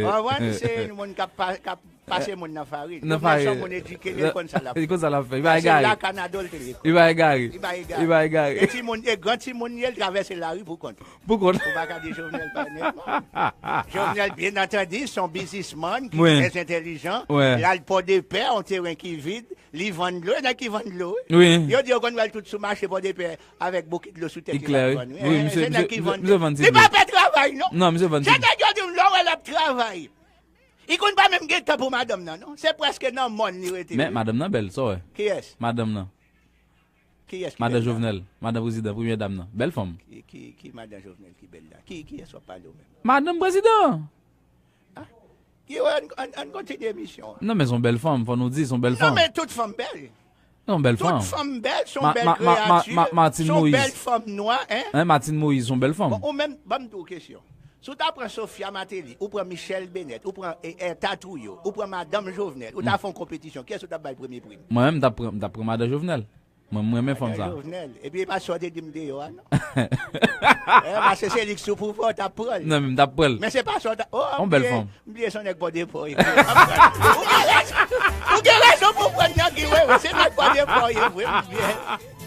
Ou konprann? Se yon moun k ap pa, k ap pase moun nan farin. Nan Jovenel se yon farin. Moun edike, li konn sa l ap Li konn sa l ap fè. Li pa egare. Se la Kanado l te ye. Li pa egare. Li pa egare. Li pa egare. E timoun, e gran timoun li ye, l travèse lari pou kont li. Pou kont. Ou pa ka di Jovenel pa nèg mòn. Jovenel, byen antandi, se yon biznismann ki Wi. trè entèlijan. Wi. L al Pòdepè, yon teren ki vid, li vann dlo, e nèg ki vann dlo, wi. Wi. Yo di yo konn wè l tout sou mache Pòdepè avèk bokit dlo sou tèt Li li klè, l ap wi. vann, wi. Wi, Eh, misye, se nèg misye, ki vann misye dlo. vann ti Li dlo. pa fè travay, non. Non, misye vann ti Se dlo. nèg yo di m lè w wè l ap travay. Li konn pa menm gen tan pou madanm nan, non. Se prèske nan mòn li rete, Men wi. madanm nan bèl, sa w wè? Kiyès? Madanm nan. Kiyès ki Madan bèl la? Jovenel, madan prezidan, premyè dam nan. Bèl fanm. Ki, ki, ki madan Jovenel ki bèl la? Ki, kiyès w ap pale w menm? Madanm prezidan! Ah, Guy Wewe, ann, ann, ann kontinye emisyon an. Non, men se yon bèl fanm, fò nou di, se yon bèl Non, fanm. men tout fanm bèl. Se yon bèl Tout fanm. fanm bèl, se yon Ma-, bèl ma-, ma-, ma-, kreyati, ma-, Martine se yon Moïse. bèl fanm nwa, en. Hein, Martine Moïse, se yon bèl fanm. Bon, ou menm, ban m di w kesyon. Si w ta pran Sophia Martelly, ou pran Michèle Bennett, ou pran, eh, eh, Tatouyo, ou pran madanm Jovenel, ou ta Mm. fè yon konpetisyon, kiyès ou t ap bay premye pri? Mwen menm, m t ap pran, m t ap pran madan Jovenel. Mwen, mwen renmen fanm sa. Jovenel. Epi e pa sa w te di m deyò a, non? Eh, paske se li k sou pouvwa, w t ap pran l. Non, men m t ap pran l. Men se pa sa w t ap, oh, Yon bèl m bliye, fanm. m bliye se yon nèg Pòdepè, epi w t ap pran l. Ou gen rezon. Ou gen rezon pou w pran nan Guy Wewe, se nèg Pòdepè w ye vre, m bliye.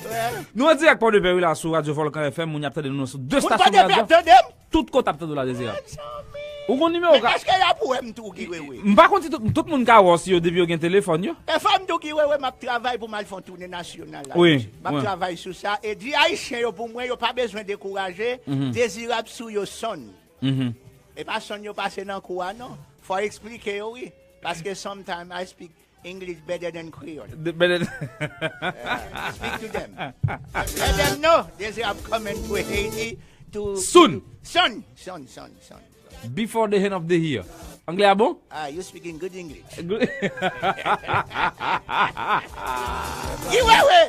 Wè. Nou an dirèk Pòdepè, wi, la, sou Radio Volcan F M, moun y ap tande nou sou de Moun estasyon Pòdepè radyo. ap tande m? Tout kote ap tande w la, Dezirab. Mezanmi. Ou gon nimewo Men ka èske y ap wè m tou, Guy Wewe? M pa konn si tout, tout moun ka wè w si yo depi yo gen telefòn yo. E fò m di w, Guy Wewe, m ap travay pou m al fè yon toune nasyonal la, Wi, mesye. M ap wi. travay sou sa. E di Ayisyen yo pou mwen, yo pa bezwen dekouraje. Mhm. Dezirab sou yo sonn. Mhm. E pa sonn yo pase nan kou a, non. Fò eksplike yo, wi. Paske sometimes I speak English better than Creole. The better Yeah, speak to them. Let them know they say I'm coming to Haiti to Soon. Soon, soon, soon, soon. Before the end of the year. Anglè a bon? Ah, you speaking good English. Good. Guy Wewe,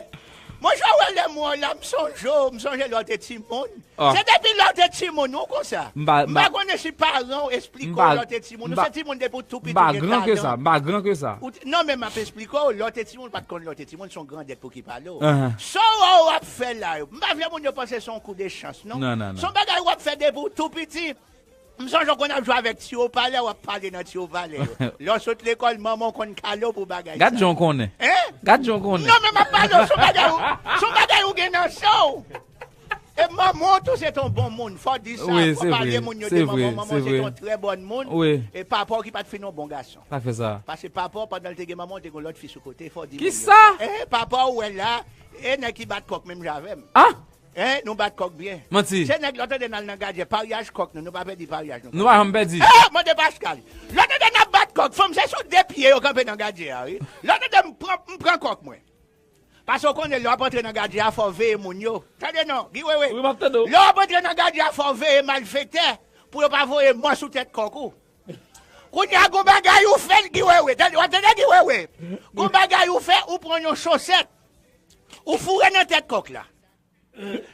mwen jan wè lè mwen la, m sonje w, m sonje lè w te timoun. Ah. Se depi lè w te timoun ou konsa. M pa, M pa m pa, konnen si paran w eksplike m w pa, lè w te timoun. m Ou pa, se timoun depi w tou piti m pa w gen gran ke talan. sa, m pa gran ke sa. Ou t-, non, men m ap eksplike w, lè w te timoun, ou pa t konn lè w te timoun, se yon grandèt pou ki pale w. Ahan. Sa w wè w ap fè la yo, m pa vle moun yo panse se yon kou de chans, non. Non, non, non. Se yon bagay w ap fè depi w tou piti. M sonje w konn ap jwe avèk ti opalè, w ap pale nan ti opalè yo. Lè w sot lekòl, manman w konn kale w pou bagay Gad sa. jan w konnen. Hein? Gad jan w konnen. Non, men m ap pale w, se yon bagay ou, se yon bagay ou gen nan san w. E manman w tou se t on bon moun, fò di sa, Wi, fò se pale vre, moun yo se de manman w. vre, Manman se w se vre. t on trè bòn moun. Wi. E papa w ki pa t fin yon bon gason. Pa fè sa. Paske papa w, pandan l te gen manman w, te gen lòt fi sou kote, fò di moun yo Kisa? sa. Eh, papa w wè la, e nèg ki bat kòk menm jan avè m. Ah! Hein, nou bat kòk byen. Manti. Se nèg lè w tande n al nan Gadjè, paryaj kòk nou, nou pa pèdi paryaj nou. Nou pa janm pèdi. Eh, mande Pascal. Lè w tande n ap bat kòk, fanm se sou de pye yo kanpe nan Gadjè a, wi. Lè w tande m pran, m pran kòk mwen. Paske w konnen lè w ap antre nan Gadjè a, fò w veye moun yo. Tande non, Guy Wewe. Wi, m ap tande w. Lè w ap antre nan Gadjè a, fò w veye malfektè pou yo pa voye mò sou tèt kòk ou. Kounye a, gon bagay ou fè l, Guy Wewe. Tande, w ap tande, Guy Wewe. Gon bagay ou fè, ou pran yon chosèt, ou foure nan tèt kòk la.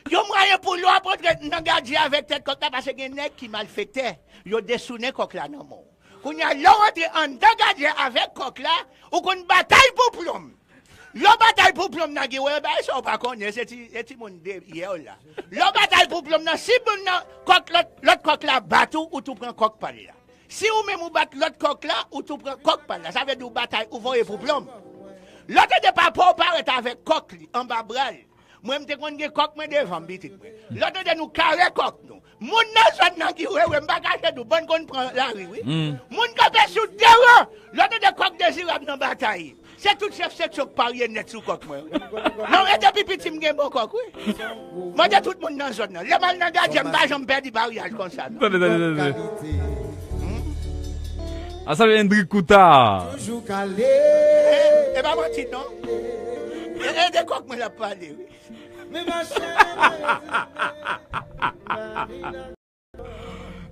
Yon mwayen pou lè w ap antre nan Gadjè avèk tèt kòk la, paske gen nèg ki malfektè, yo desounen kòk la nan men w. Kounye a, lè w antre anndan Gadjè avèk kòk la, ou konn batay pou plonm. Lè w batay pou plonm nan Guy Wewe, bagay sa w pa konnen, se ti, se timoun de yè w la. Lè w batay pou plonm nan, si moun nan kòk lòt, lòt kòk la bat ou, ou tou pran kòk pa l la. Si ou menm ou bat lòt kòk la, ou tou pran kòk pa l la. Sa vle di ou batay, ou voye pou plonm. Lè w tande papa w parèt avèk kòk li anba bra l, mwen m te konn gen kòk mwen devan m, pitit mwen. Lè w tande nou kare kòk nou. Moun nan zòn nan ki wewe, m pa kache di w, bann konn pran lari, wi. Moun kanpe sou de ran. Lè w tande kòk Dezirab nan batay. Se tout chèf seksyon k parye nèt sou kòk mwen, wi. Non, e depi piti m gen bon kòk, wi. Mande tout moun nan zòn nan. Lè m al nan Gadyè, m pa janm pèdi paryaj konsa, non. Tande, tande, tande. A salye Endrik Kouta. Toujou kale. E pa manti, non. E de kòk mwen l ap pale, wi. Men machè.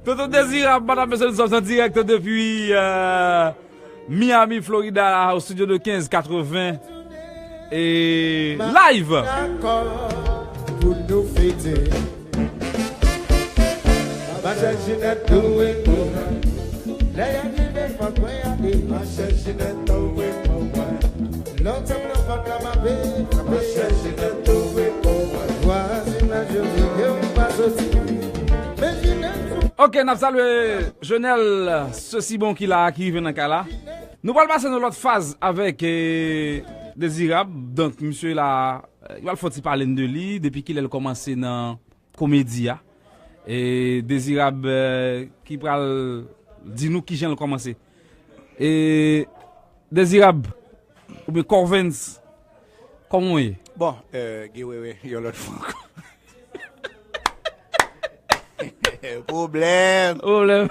Toto Dezirab, madam, mesye, nous sommes en direct depuis euh, Miami, Florida, au studio de quinze quatre-vingts et live. Dakò pou nou fete. Machè Jinèt tou e pou mwen. Lè y a rive fòk mwen ale. Machè Jinèt tou e pou mwen. Lontan m nan fòk la m ape frape. Machè Jinèt tou e pou mwen. Vwazinaj yo di ke m pa soti. Men Jinèt sou Ok, n ap salye Jonel Sesibon ki la, ki rive nan kay la. Nou pral pase nan lòt faz avèk eh, Dezirab. Donk, misye la, eh, li pral fè ti pale n de li, depi kilè l kòmanse nan komedi a. E Dezirab eh, ki pral di nou kijan l kòmanse. E Dezirab, oubyen Corvens, kòman w ye? Bon, euh, Guy Wewe, yon lòt fwa ankò. Pwoblèm. Pwoblèm.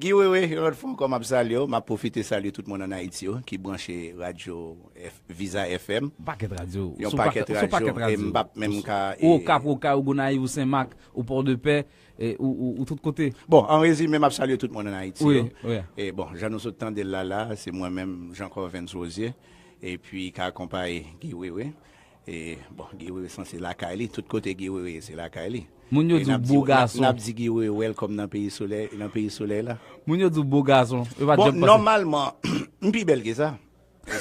Guy Wewe, yon lòt fwa ankò, m ap salye w. M ap pwofite salye tout moun ann Ayiti yo ki branche radyo F, Visa F M. Pakèt radyo. Yon pakèt radyo. E m p ap menm ka. Ou Okap, ou Okay, ou Gonayiv, ou Senmak, ou Pòdepè, e, ou, ou, ou tout kote. Bon, an rezime, m ap salye tout moun ann Ayiti Wi, yo. wi. E bon, jan nou sot tande l la, la, se mwen menm, Jean Corvens Rosier. Epi, ka akonpaye Guy Wewe. E, bon, Guy Wewe sanse lakay li. Tout kote Guy Wewe ye, se lakay li. Moun yo E di n w ap bo n ap- gason. N ap di Guy Wewe welcome nan peyi solèy, nan peyi solèy la. Moun yo di w bo gason. Yo pa Bon, janm panse. Nòmalman, m pi bèl ke sa.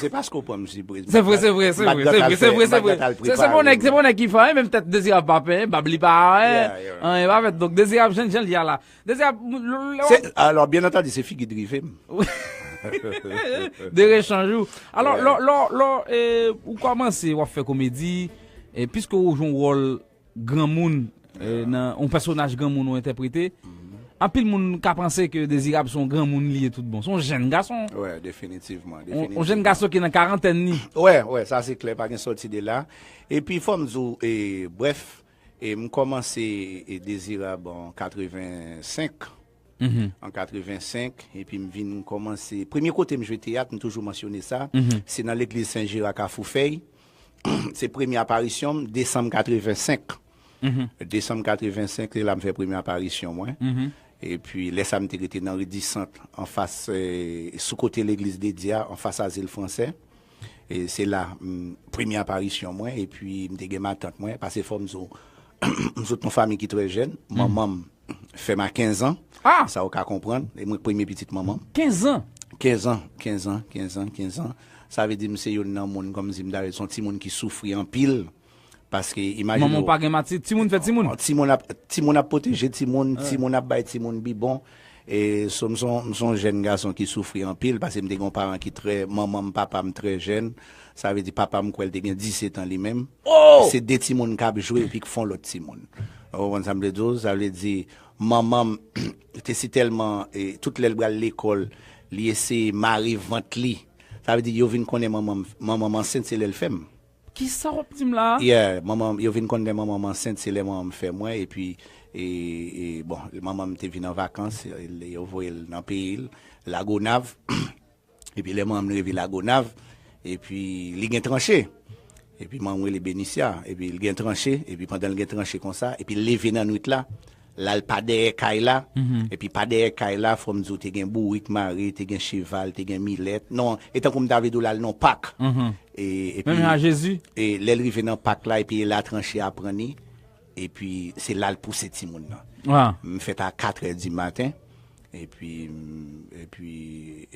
Se paske w pran m sipriz. Se vre, se vre, se vre, se vre, se vre, se vre. Se se bon nèg, se bon nèg ki fè, menm tèt Dezirab pa pen, bab li pa Yeah, yeah. Anyen pa fèt. Donk Dezirab jan jan li a la. Dezirab, lè Se- Alò, byen antandi, se figi drive m. de rechanj ou. Alò, Yeah. lò, lò, lò, eh, ou kòmanse, w ap fè komedi, e piske ou jwe yon wòl granmoun, eh, nan yon pèsonaj granmoun ou entèprete, anpil moun ka panse ke Dezirab se yon granmoun li ye tout bon. Se yon jèn gason. Wè, definitivman. Yon yon jèn gason ki nan karantèn li. Wè, wè, sa se klè, pa gen sòti de la. Epi, fò m di w, e, brèf, e, m kòmanse e, Dezirab an katrevensenk. An katrevensenk, epi m vin kòmanse. Premye kote m jwe teyat, m toujou mansyone sa, se nan legliz Sen Jera Kafou Fèy. Se premye aparisyon m, desanm katrevensenk. Desanm katrevensenk, se la m fè premye aparisyon mwen. Epi lè sa m te rete nan Ridisant, anfas, eh, sou kote legliz Dedye a, anfas Azil Fransè. E se la, m, premye aparisyon mwen, epi m te gen matant mwen, pase fò m di w, m sot nan fanmi ki trè jèn, manman m fè m a kenz an, Ah! Sa w ka konprann, e mwen k premye pitit manman m. Kenz an. Kenz an, kenz an, kenz an, kenz an. Sa vle di m se youn nan moun, kòmsi m ta rele se yon timoun ki soufri anpil. Paske, imajine Manman w, pa gen mati, timoun fè timoun. Timoun ap, timoun ap pwoteje timoun, timoun ap bay timoun bibon. E so, m se yon, m se yon jèn gason ki soufri anpil, paske m te gen yon paran ki trè, manman m, papa m trè jèn. Sa vle di papa m kwè l te gen disèt an li menm. Se de timoun k ap jwe epi k fè yon lòt timoun. Ou konprann sa m vle di w? Sa vle di, manman m te si tèlman, e, tout lè l pral lekòl, li eseye mare vant li. Sa vle di, yo vin konnen manman m, manman m ansent, se lè l fè m. Kisa w ap di m la? Yeah, manman, yo vin konnen manman m ansent, se lè manman m fè mwen, epi, e, e, bon, manman m te vin an vakans, e, yo voye l nan peyi l, Lagonav, epi lè manman m rive Lagonav, epi li gen tranche, epi manman m rele Benisya, epi li gen tranche, epi pandan l gen tranche konsa, epi l leve nan nwit la, l al pa dèyè kay la, epi pa dèyè kay la, fò m di w, te gen bourik mare, te gen cheval, te gen milèt. Non, e tankou m ta vle di w l al nan pak. E, epi, Menm jan a Jezi. E lè l rive nan pak la, epi e la tranche a pran li, epi se la l pouse timoun nan. Ah. M fèt a katrè di maten, epi, epi,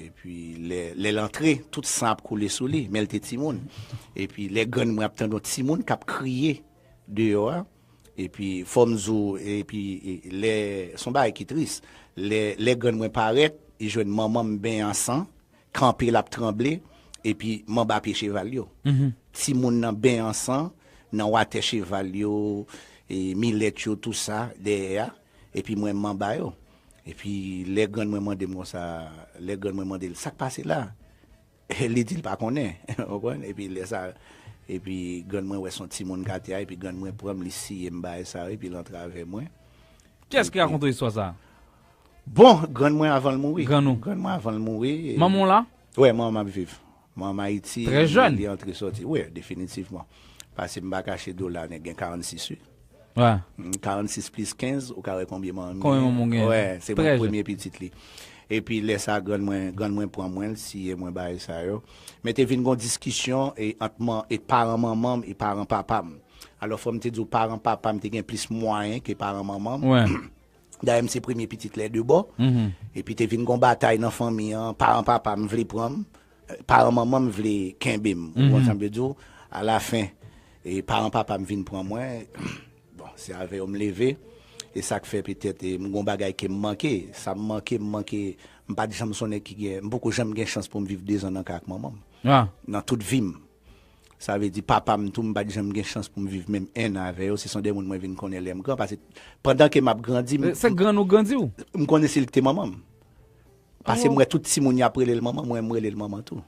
epi lè, lè l antre, tout san ap koule sou li, men l te timoun. Epi lè grann mwen ap tande yon timoun k ap kriye deyò a, epi fò m di w, epi e, lè, se yon bagay ki tris, lè, lè grann mwen parèt, li jwenn manman m benyen an san, kanpe, l ap tranble, epi m anba pye cheval yo. Timoun nan ben an san, nan watè cheval yo, e milèt yo, tou sa, dèyè a, epi mwen m anba yo. Epi lè grann mwen mande m konsa, lè grann mwen mande l, "Sa k pase la?" Li di l pa konnen, w konprann? Epi lè sa, epi grann mwen wè s on timoun k atè a, epi grann mwen pran m, li siye m bagay sa yo, epi l antre avè mwen. Kiyès ki rakonte w istwa sa a? Bon, grann mwen avan l mouri. Grann ou? Grann mwen avan l mouri. Manman w la? Wè, manman m ap viv. Manman m Ayiti, li, li antre soti. Wi, definitivman. Paske m pa kache di w la, nèg gen karannsis, wi. Wè. Mm, karannsis plis kenz, ou ka wè konbyen manman m genyen. Konbyen manman w genyen? Wè, se mwen premye pitit li. Epi lè sa, grann mwen, grann mwen pran mwen, l siye mwen bagay sa yo. Men te vin gon diskisyon e ant man, e paran manman m e paran papa m. Alò, fò m te di w, paran papa m te gen plis mwayen ke paran manman m. Wè. Dayè, m se premye pitit lè de bò. Epi te vin gon batay nan fanmi an. Paran papa m vle pran m. Paran manman m vle kenbe m. Ou konprann sa m vle di w? Alafen, e paran papa m vin pran mwen. Bon, se avè yo m leve. E sa k fè petèt, e, m gon bagay ke m manke. Sa m manke, m manke, m pa t janm s on nèg ki gen, m poko janm gen chans pou m viv dezan nan kay ak manman m. Nan tout vi m. Sa vle di papa m tou, m pa t janm gen chans pou m viv menm enn avè yo. Se s on de moun mwen vin konnen lè m gran. Paske pandan ke m ap grandi, m, se grann ou grandi w? M konnen se li ki te manman m. Paske m wè tout timoun y ap rele l manman, mwen m rele l manman tou.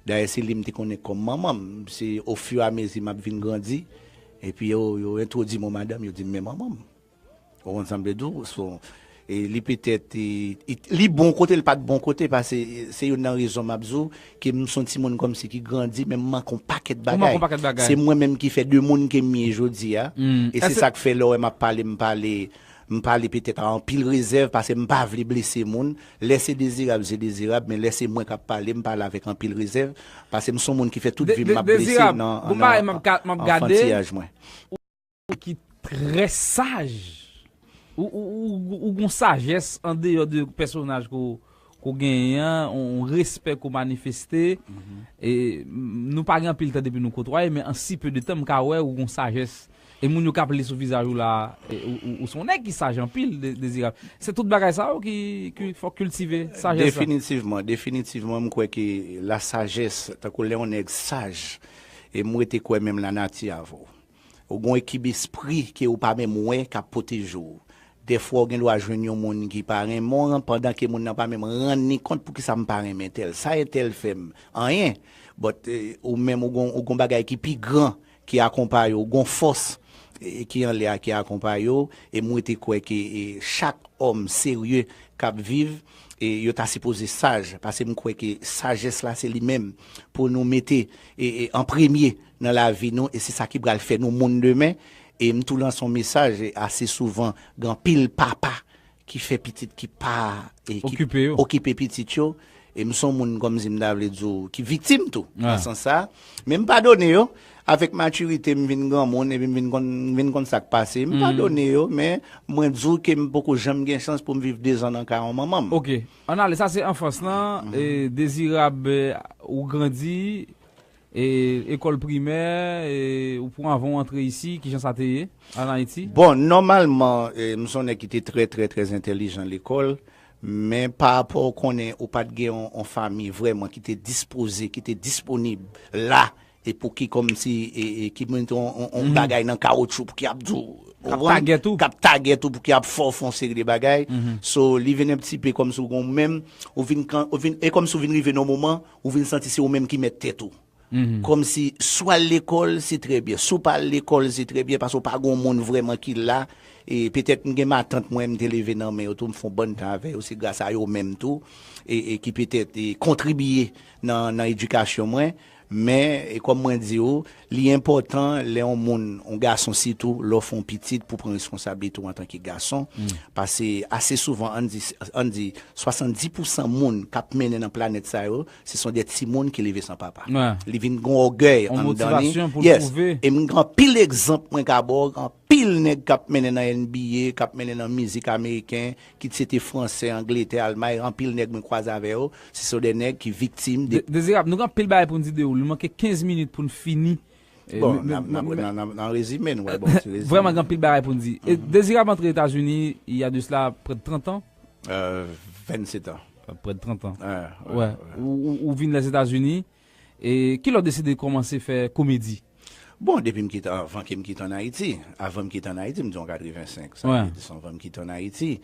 Dayè, se li m te konnen kòm manman m. Se ofiramezi m ap vin grandi, epi yo, yo entwodui m yon madanm, yo di m, "Men manman m." Ou konprann sa m vle di w? So, e li petèt, e, e, li bon kote, li pa t bon kote, paske se youn nan rezon m ap di w ke m s on timoun kòmsi ki grandi, men m manke yon pakèt bagay. Ou manke yon pakèt bagay. Se mwen menm ki fè de moun ke m ye jodi a. E se sa k fè lè w wè m ap pale, m pale, m pale petèt a anpil rezèv, paske m pa vle blese moun. Lè se Dezirab, se Dezirab, men lè se mwen k ap pale, m pale avèk anpil rezèv, paske m s on moun ki fè tout vi m m ap blese nan, nan anfantiyaj mwen. Ki trè saj. Ou, ou, ou, ou gon sajès andeyò de pèsonaj ke w, ke w genyen an, yon, yon respè ke w manifeste. E, m, nou pa gen anpil tan depi nou kotwaye, men an si peu de tan, m ka wè ou gon sajès. E moun yo k ap li sou vizaj ou la, e, ou, ou, ou s on nèg ki saj anpil, De-, Dezirab. Se tout bagay sa yo ki, ki fò kiltive, sajès la. Definitivman, definitivman, m kwè ke la sajès, tankou lè yon nèg saj, e m rete kwè menm lanati avè w. Ou gon ekib espri ke ou pa menm wè k ap pwoteje w. Dèfwa, ou gen dwa jwenn yon moun ki pa renmen w, pandan ke moun nan pa menm rann li kont poukisa m pa renmen tèl. Sa entèl fè m? Anyen. But, eh, ou menm, ou gon, ou gon bagay ki pi gran ki akonpaye w, ou gon fòs, eh, ki anlè a ki akonpaye w. E mwen te kwè ke, eh, chak òm serye k ap viv, e yo ta sipoze saj, paske m kwè ke sajès la se li menm pou nou mete, e, e, an premye nan lavi nou, e se sa ki pral fè nou moun demen. E m tou lanse yon mesaj, e ase souvan, gen anpil papa ki fè pitit ki pa, e, ki okipe yo, okipe pitit yo. E m s on moun, kòmsi m ta vle di w, ki viktim tou, nan sans sa. Men m padone yo. Avèk matirite, m vin granmoun, epi m vin konn, m vin konn sa k pase. M padone yo, men mwen di w ke m poko janm gen chans pou m viv dezan nan kay yon manman m. Ok. Ann ale, sa se anfans lan, e, Dezirab, e, ou grandi, e, ekòl primè, e, ou pran avan w antre isi, kijan sa te ye, ann Ayiti? Bon, nòmalman, e, m s on nèg ki te trè, trè, trè entèlijan lekòl, men pa rapò w konnen ou pa t gen yon, yon fanmi vrèman ki te dispoze, ki te disponib la, e pou ki kòmsi, e, e ki mete yon, yon, yon bagay nan kawotchou pou ki ap di w, ou konprann? K ap tagèt ou. K ap tagèt ou pou ki ap fè w fè yon seri de bagay. So, li vin yon ti pe kòmsi w gon menm, ou vin kan, ou vin, e kòmsi w vin rive nan yon moman, ou vin santi se ou menm ki mèt tèt ou. Kòmsi, si w al lekòl, se trè byen. Si w pa al lekòl, se trè byen, paske w pa gon moun vrèman ki la. E petèt, m gen matant mwen, m te leve nan men yo tou, m fè yon bann tan avè yo, se gras a yo menm tou, e, e ki petèt, e kontribiye nan, nan edikasyon mwen. Men, e kòm mwen di w, li enpòtan lè yon moun, yon gason sitou, lè w fè yon pitit pou pran responsablite w antanke gason. Paske ase souvan, ann di, ann di, swasanndis pousan moun k ap mennen nan planèt sa yo, se s on de timoun ki leve san papa. Li vin gon ògèy anndan li. Yes. E m gen anpil egzanp mwen ka ba w, anpil nèg k ap mennen nan N B A, k ap mennen nan mizik ameriken, kit se te fransè, Angletè, Almay, anpil nèg mwen kwaze avè yo, se s on de nèg ki viktim de... Dezirab, nou gen anpil bagay pou n di de ou. Li manke kenz minit pou n fini. Bon, n ap, n ap, n ap, n ap rezime, n ap ba w ti rezime. Vrèman, gen anpil bagay pou n di. E Dezirab antre Etazini, il y a de cela près de trente ans? Euh, vennsetan. Près de trente ans. Wè. Ou, ou, ou vin Lèzetazini, E kilè w deside kòmanse fè komedi? Bon, depi m kite, anvan ke m kite ann Ayiti, avan m kite ann Ayiti, m di an katrevensenk, sa vle di se anvan m kite ann Ayiti.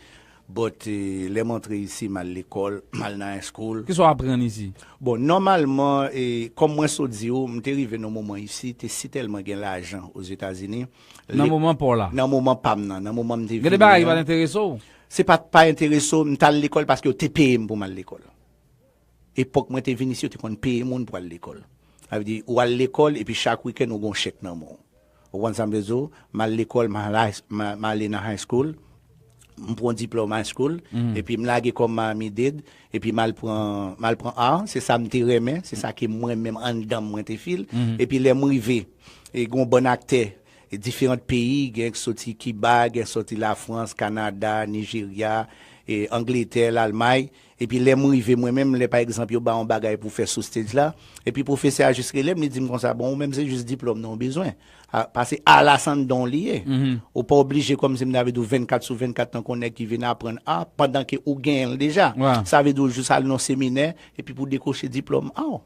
But eh, lè m antre isi, m al lekòl, m al nan high school. Kisa w aprann isi? Bon, nòmalman, eh, kòm mwen sot di w, m te rive nan moman isi, te sitèlman gen lajan Ozetazini. Nan moman pa w la? Nan moman pa m nan, nan moman m te vini. Gen de bagay ki pa t enterese w? Se pa t pa enterese w, m t al lekòl paske yo te peye m pou m al lekòl. Epòk mwen te vin isi, yo te konn peye moun pou al lekòl. Sa vle di, ou al lekòl epi chak wikenn ou gen yon chèk nan men w. Ou konprann sa m vle di w? M al lekòl, m al high- m al- m ale nan high school, m pran diplòm high school, epi m lage kò m Miami Dade, epi m al pran, m al pran art, se sa m te renmen, se sa ke mwen menm anndan m mwen te feel. Epi lè m rive, e gen yon bann aktè e diferan peyi, gen k soti Kiba, gen k soti Lafrans, Kanada, Nijerya, e Angletè, Lalmay. Epi lè m rive mwen menm, lè pa egzanp yo ba yon bagay pou fè sou stage la, epi pwofesè a jis rele m, li di m konsa, bon, ou menm se jis diplòm nan ou bezwen. A- Pase a la san don li ye. Ou pa oblije kòmsi m ta vle di w vennkat sou vennkat tankou yon nèg ki vin aprann a, pandan ke ou genyen l deja. Sa vle di w jis al nan yon seminè, epi pou dekwoche diplòm a w.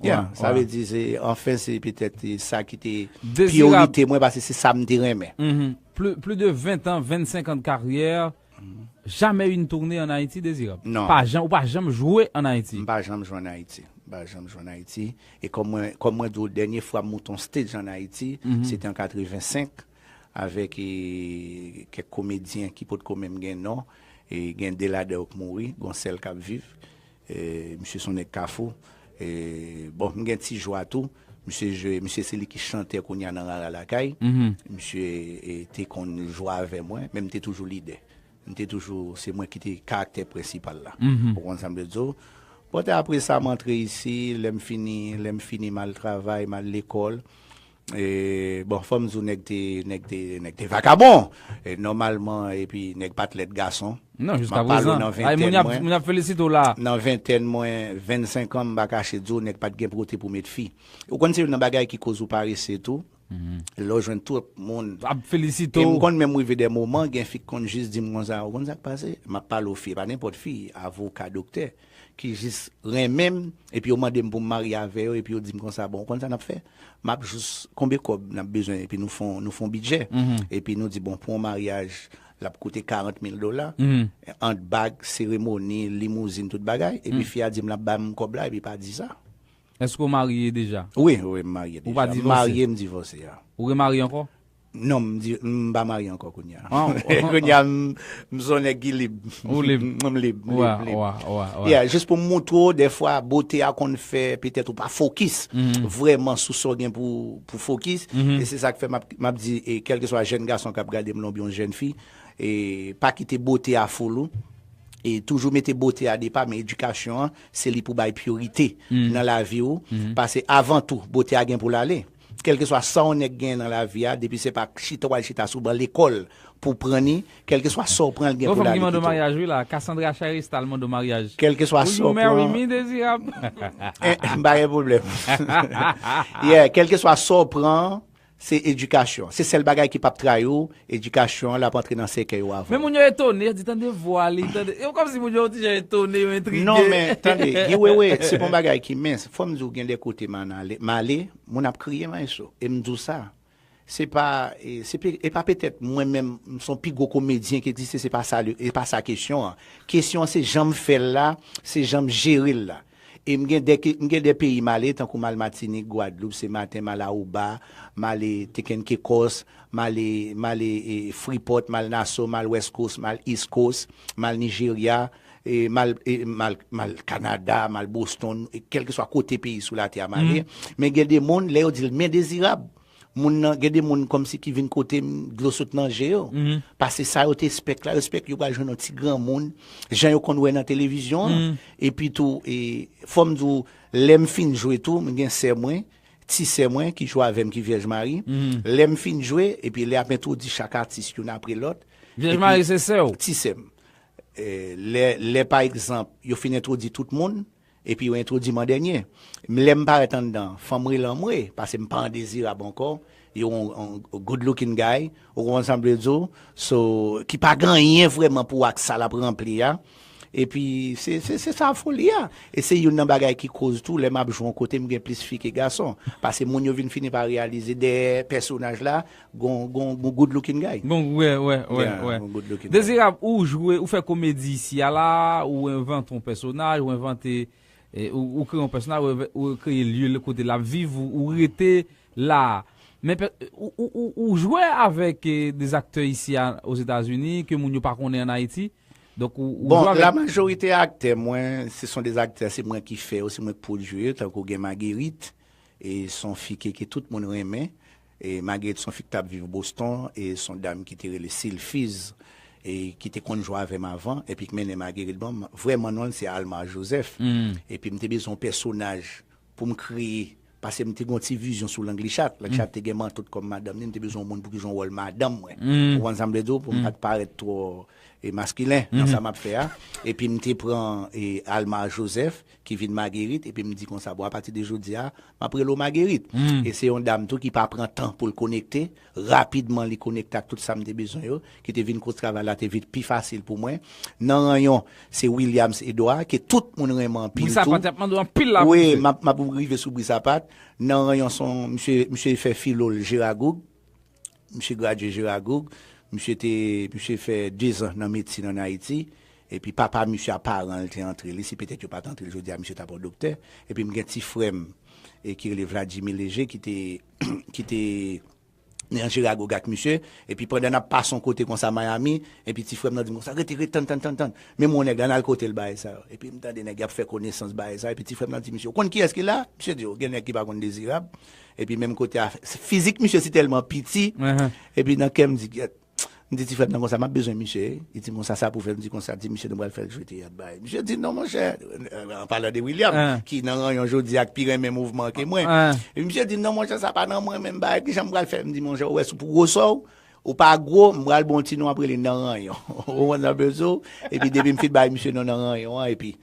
Yeah, sa vle di se, anfen, se petèt eh, sa ki te priyorite mwen, paske se sa m te renmen. Plus, plus de vingt ans, vingt-cinq ans de carrière, jamais une tournée en Haïti, Dezirab? Non. Pa jan, ou pa janm jwe ann Ayiti? M pa janm jwe ann Ayiti. M pa janm jwe ann Ayiti. E kòm mwen, kòm mwen di w, dènye fwa m moute yon stage ann Ayiti, se te an katrevensenk, avèk eh, kèk komedyen ki potko menm gen non. E gen de ladan yo k mouri, gen yon sèl k ap viv. E, misye se yon nèg Kafou. E, bon, m gen ti jwa tou. Misye jwe, misye se li ki chantè kounye a nan Rara Lakay. Misye e, te konn jwe avè mwen, men m te toujou lidè. M te toujou, se mwen ki te karaktè prensipal la. Ou konprann sa m vle di w? Bon, te apre sa, m antre isi, lè m fini, lè m fini, m al travay, m al lekòl. E, bon, fò m di w, nèg te, nèg te, nèg te vakabon. E, nòmalman, epi nèg pa t lèd gason. Non, jiska prezan. Ay, moun y ap, moun y ap felisite w la. Nan ventèn mwen, vennsenk an, m pa kache di w, nèg pa t gen pwote pou met fi. Ou konn se youn nan bagay ki koz ou parese tou. Lè w jwenn twòp moun ap felisite w. E m konn menm rive de moman, gen fi k konn jis di m konsa, ou konn sa k pase? M ap pale w fi, e pa nenpòt fi, avoka, doktè, ki jis renmen m, epi yo mande m pou m marye avè yo, epi yo di m konsa, bon, ou konn sa n ap fè? M ap jis, konbyen kòb n ap bezwen, epi nou fon, nou fon bidjè. Epi nou di, bon, pou yon maryaj, l ap koute karant mil dola, ant bag, seremoni, limouzin, tout bagay. Epi fi a di m l ap ban m kòb la, epi pa di sa. Èske w marye deja? Wi, wi, m marye deja. Ou pa divòse? M marye, m divòse a. Ou remarye ankò? Non, m di, m pa marye ankò kounye a. Kounye a, m, m se yon nèg ki lib. Ou lib? M lib, m lib, lib. Yeah, jis pou m moutre w, dèfwa, bote a konn fè, petèt ou pa fokis vrèman sou sa w gen pou, pou fokis. E se sa k fè m ap, m ap di, e kèlkeswa jèn gason k ap gade m la oubyen yon jèn fi, e pa kite bote a foul ou. E toujou mete bote a depa, men edikasyon an, se li pou bay priyorite nan lavi w. Paske avan tou, bote a gen pou l ale. Kèlkeswa sa yon nèg gen nan lavi a, depi se pa chita w al chita sou ban lekòl pou w pran ni, kèlkeswa sa w pran l gen pou l ale kite w. Gon fanm ki mande w maryaj wi la, Cassandra Charistal mande w maryaj. Kèlkeswa sa w pran. Will you marry me, Dezirab? Eh, m pa gen pwoblèm. Yeah, kèlkeswa sa w pran, se edikasyon. Se sèl bagay ki p ap trayi w, edikasyon an, l ap antre nan sèkèy ou avan. Men moun yo etone, yo di tande vwa li, tande. E kòmsi moun yo yon ti jan etone, yo entrige. Non, men tande, Guy Wewe, se pa yon bagay ki mens. Fò m di w gen de kote m ann ale, m ale, moun ap kriye maestro. E m di w sa. Se pa, e, se pe- e pa petèt mwen menm, m se yon pi gwo komedyen ki egziste, se pa sa, le- e pa sa kesyon an. Kesyon an se jan m fè l la, se jan m jere l la. E m gen de, ke- m gen de peyi m ale, tankou m al Matinik, Gwadloup, se maten, m al Aruba, m ale Tekken Caicos, m ale, m ale e, Freeport, m al Nassau, m al West Coast, m al East Coast, m al Nijerya, e, m al, e, m al, m al Kanada, m al Boston, e, kèlkeswa kote peyi sou latè a m ale. Men gen de moun, lè yo di l men Dezirab, moun nan, gen de moun kòmsi ki vin kote m, dlo sot nan je yo. Paske sa yo te espèk la, yo espèk yo pral jwenn yon ti granmoun, jan yo konn wè nan televizyon an. Epi tou, e, fò m di w, lè m fin jwe tou, m gen sè mwen, ti sè mwen ki jwe avè m ki Vyèj Mari. Lè m fin jwe, epi lè y ap entwodui chak atis youn apre lòt. Vyèj Mari se sè w? Ti sè m. E, lè, lè pa egzanp, yo fin entwodui tout moun, epi yo entwodui m an dènye. Lè m parèt anndan, fanm rele anmwe, paske m pa an Dezirab ankò, yo yon, yon good looking guy, ou konprann sa m vle di w, so, ki pa gen anyen vrèman pou w ak sa l ap ranpli a. Epi se se se sa foli a. E se youn nan bagay ki koz tou lè m ap jwe yon kote m gen plis fi ke gason. Paske moun yo vin fini pa reyalize dèyè pèsonaj la gon gon gon good looking guy. Bon, wè, wè, wè, Yeah, wè. Gon good looking guy. Dezirab, ou jwe, ou fè komedi isi a la, ou envante yon pèsonaj, ou envante, eh, ou, ou kreye yon pèsonaj, ou, ou kreye lye kote l ap viv, ou, ou rete la. Men pè- ou, ou, ou, ou jwe avèk eh, des aktè isi a Ozetazini ke moun yo pa konnen an Ayiti. Donk ou, ou Bon, jwe la avèk majorite aktè mwen, se son de aktè, se mwen ki fè yo, se mwen ki pwodui yo, tankou gen Marguerite, e son fi ke, ke tout moun renmen. E Marguerite son fi ki t ap viv Boston, e son dam ki te rele Silfiz, e ki te konn jwe avè m avan, epi ki mennen Marguerite ban m. Vrèman non l se Alma Joseph. Epi m te bezwen yon pèsonaj pou m kreye, paske m te gen yon ti vizyon sou Langlichat. Langlichat te gen Manto kòm madanm li, m te bezwen yon moun pou ki jwe yon wòl madanm mwen. Ou konn sa m vle di w, pou m pa t parèt twò e maskilen nan sa m ap fè a. Epi m te pran e, Alma Joseph, ki vin Marguerite, epi m di konsa, bon, apati de jodi a, m ap rele w Marguerite. E se yon dam tou ki pa pran tan pou l konekte. Rapidman, li konekte ak tout sa m te bezwen yo, ki te vin koz travay la te vin pi fasil pou mwen. Nan Ranyon, se Williams Edouard, ke tout moun renmen anpil tou. Brisa Pat, y ap mande w anpil la pou Wi, m ap m ap rive sou Brisa Pat. Nan Ranyon, se yon, misye, misye fè filo l Jeragoug. Misye gradye Jeragoug. Misye te, misye fè dezan nan medsin ann Ayiti. Epi papa misye a paran l te antre li. Si petèt yo pa t antre l jodi a, misye t ap yon doktè. Epi m gen ti frè m, e ki rele Vladimir Léger, ki te, ki te nan Jeragoug ak misye. Epi pandan n ap pase yon kote konsa Miami, epi ti frè m nan di m konsa, rete, rete, tann, tann, tann, tann. Men mon nèg la, n al kote l bagay sa yo. Epi m tande nèg y ap fè konesans bagay sa yo. Epi ti frè m nan di misye, ou konn kiyès ki la? Misye di, o, gen nèg ki pa konn Dezirab. Epi menm kote a, fizik misye si tèlman piti. Epi nan kè m di, gyèt, m di ti frè m nan konsa, m ap bezwen misye. Li di m konsa, sa pou fè, m di konsa, di misye nou pral fè l jwe teyat bay. Misye di, non, monchè, an palan de William, ki nan Ranyon jodi a, ki pi renmen mouvman ke mwen. Epi misye di, non, monchè, sa pa nan mwen menm bay, kijan m pral fè? M di, monchè, ou wè, sou pou gwosè w, ou pa gwo, m pral ba w yon ti non, ap rele Nan Ranyon. Ou konprann sa m vle di w? Epi depi m fin bay misye non Nan Ranyon an, epi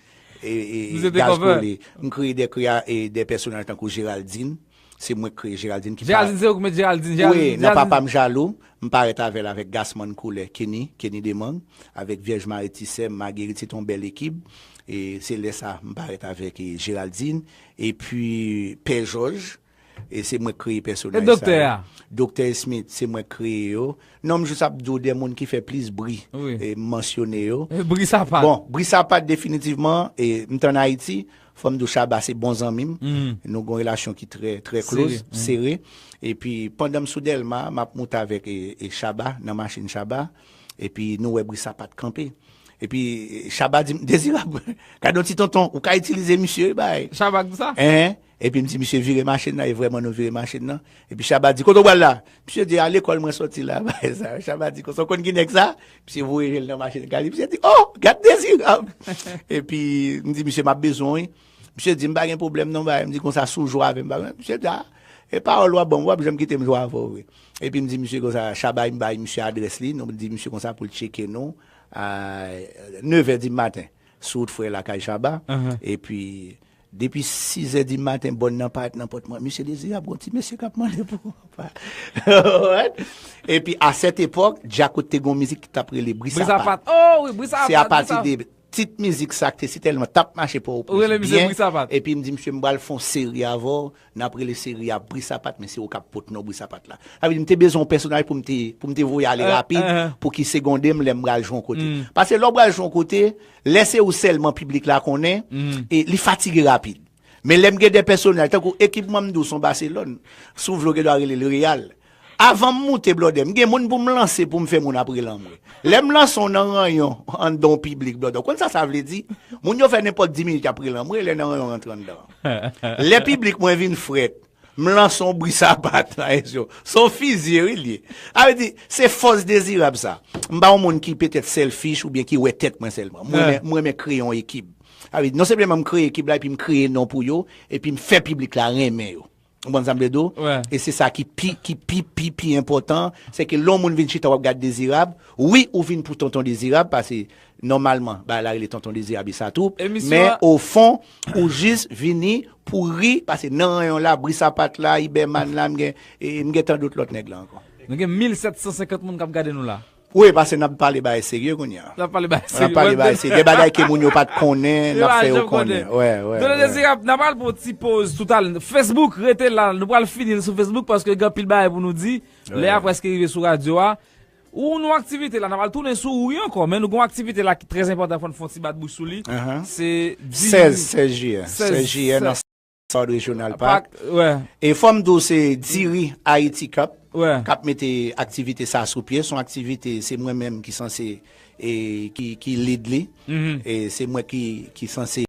e, e, Misye te gaz kòve. Kole. M kreye de, krea, e, de pèsonaj tankou Géraldine. Se mwen k kreye Géraldine ki pa Géraldine, se ou ki met Géraldine, Wi, Géraldine, nan Géraldine. Papa m jalou, m parèt avè l avèk Gasman Koulè, Kenny, Kenny Demang, avèk Vyèj Mari Ti Sè m, Marguerite, se t on bèl ekip. E se lè sa, m parèt avèk, e, Géraldine, epi Pè Jòj, e se mwen k kreye pèsonaj E sa doktè yo. A? Doktè Smith, se mwen k kreye yo. Non, m jis ap di w de moun ki fè plis bri, Wi. E m mansyone yo. E Brisa Pat. Bon, Brisa Pat definitivman, e m t ann Ayiti, fò m di w Shabba se bon zanmi m. Nou gen yon relasyon ki trè, trè close, Sere. Sere. Epi pandan m sou Dèlma, m ap moute avèk, e, e Shabba, nan machin Shabba. Epi nou wè Brisa Pat kanpe. Epi, e, Shabba di m, Dezirab, gade yon ti tonton, ou ka itilize misye, bay. Shabba di sa? Hein? Epi m di, misye vire machin nan, e vrèman nou vire machin nan. Epi Shabba di, kote w pral la? Misye di, a lekòl mwen sòti la, bay sa. Shabba di, konsa, w konn ki nèg sa? Misye voye je l nan machin kali. Misye di, oh, gad Dezirab! Epi m di, misye, m ap bezwen w, wi. Misye di, m pa gen pwoblèm non, bay. M di, konsa, si w jwe avè m, bay. Misye di, a, e pawòl w ap ban m, w ap janm kite m jwe avè w vre. Epi m di, misye, konsa, Shabba, m bay misye adrès li, nou di misye konsa pou l tcheke nou, a nevè di maten, sou wout frè lakay Shabba. Epi, depi sizè di maten, bòn nan parèt nan pòt mwen. Misye Dezirab, gon ti mesye k ap mande pou ou. Epi, a sèt epòk, Djakout te gon mizik ki t ap rele Brisa Brisa Pat. Pat. Oh, wi, Brisa Se Pat, apati Brisa de tit mizik sa k te si tèlman t ap mache Pòtoprens Ou rele misye byen. Brisa Pat. Epi m di, misye, m pral fè yon seri avè w, n ap rele seri a Brisa Pat, men se ou k ap pot non Brisa Pat la. Sa vle di, m te bezwen yon pèsonaj pou m te, pou m te voye ale Eh, rapid, eh, eh. Pou ki segonde m lè m pral jwe yon kote. Paske lè w pral jwe yon kote, lè se ou sèlman piblik la konnen, e li fatige rapid. Men lè m gen de pèsonaj, tankou ekip mwen m di w se yon Baselòn, si w vle w gen dwa rele l Real. Avan m moute blòdè, m gen moun pou m lanse pou m fè moun ap rele anmwe. Lè m lanse w nan ranyon anndan yon piblik blòdè, w konn sa sa vle di? Moun yo fè nenpòt dis minit y ap rele anmwe, lè nan ranyon rantre anndan. Lè piblik mwen vin frèt, m lanse yon Brisa Pat nan aksyon. Se yon fizye, wi, l ye. Sa vle di, se fòs Dezirab sa. M pa yon moun ki petèt selfish oubyen ki wè tèt mwen sèlman. M renmen, m renmen kreye yon ekip. Sa vle di, non sèlman m kreye ekip la, epi m kreye non pou yo, epi m fè piblik la renmen yo. Ou konprann sa m vle di w? E se sa ki pi, ki pi, pi, pi enpòtan, se ke lè yon moun vin chita, w ap gad Dezirab, wi, ou vin pou Tonton Dezirab, paske nòmalman, bagay la rele Tonton Dezirab e sa twoup, men o fon, ou jis vini pou ri, paske nan ranyon la, Brisa Pat la, Ibèman la, m gen, e, m gen tan dòt lòt nèg la ankò. Nou gen mil sèt san senkant moun k ap gade nou la. Wi, paske n ap pale bagay serye kounye a. N ap pale bagay serye. N ap pale bagay serye. Gen bagay ke moun yo pa t konnen, n ap fè yo konnen. Wè, wè. Doktè Dezirab, n ap al pou ti poz toutalè. Facebook, rete la. Nou pral fini sou Facebook paske gen anpil bagay pou nou di. Lè a prèske rive sou radyo a. Ou nou aktivite la, n ap al tounen sou ou wi ankò, men nou gen yon aktivite la ki trè enpòtan, fò n fè yon ti bat bouch sou li. Se sèz, sèz jiyè. Sèz jiyè nan South Regional Park. E fò m di w se Diri Haiti Cup k ap mete aktivite sa sou pye. Se yon aktivite, se mwen menm ki sanse, e, ki, ki lead li. E se mwen ki, ki sanse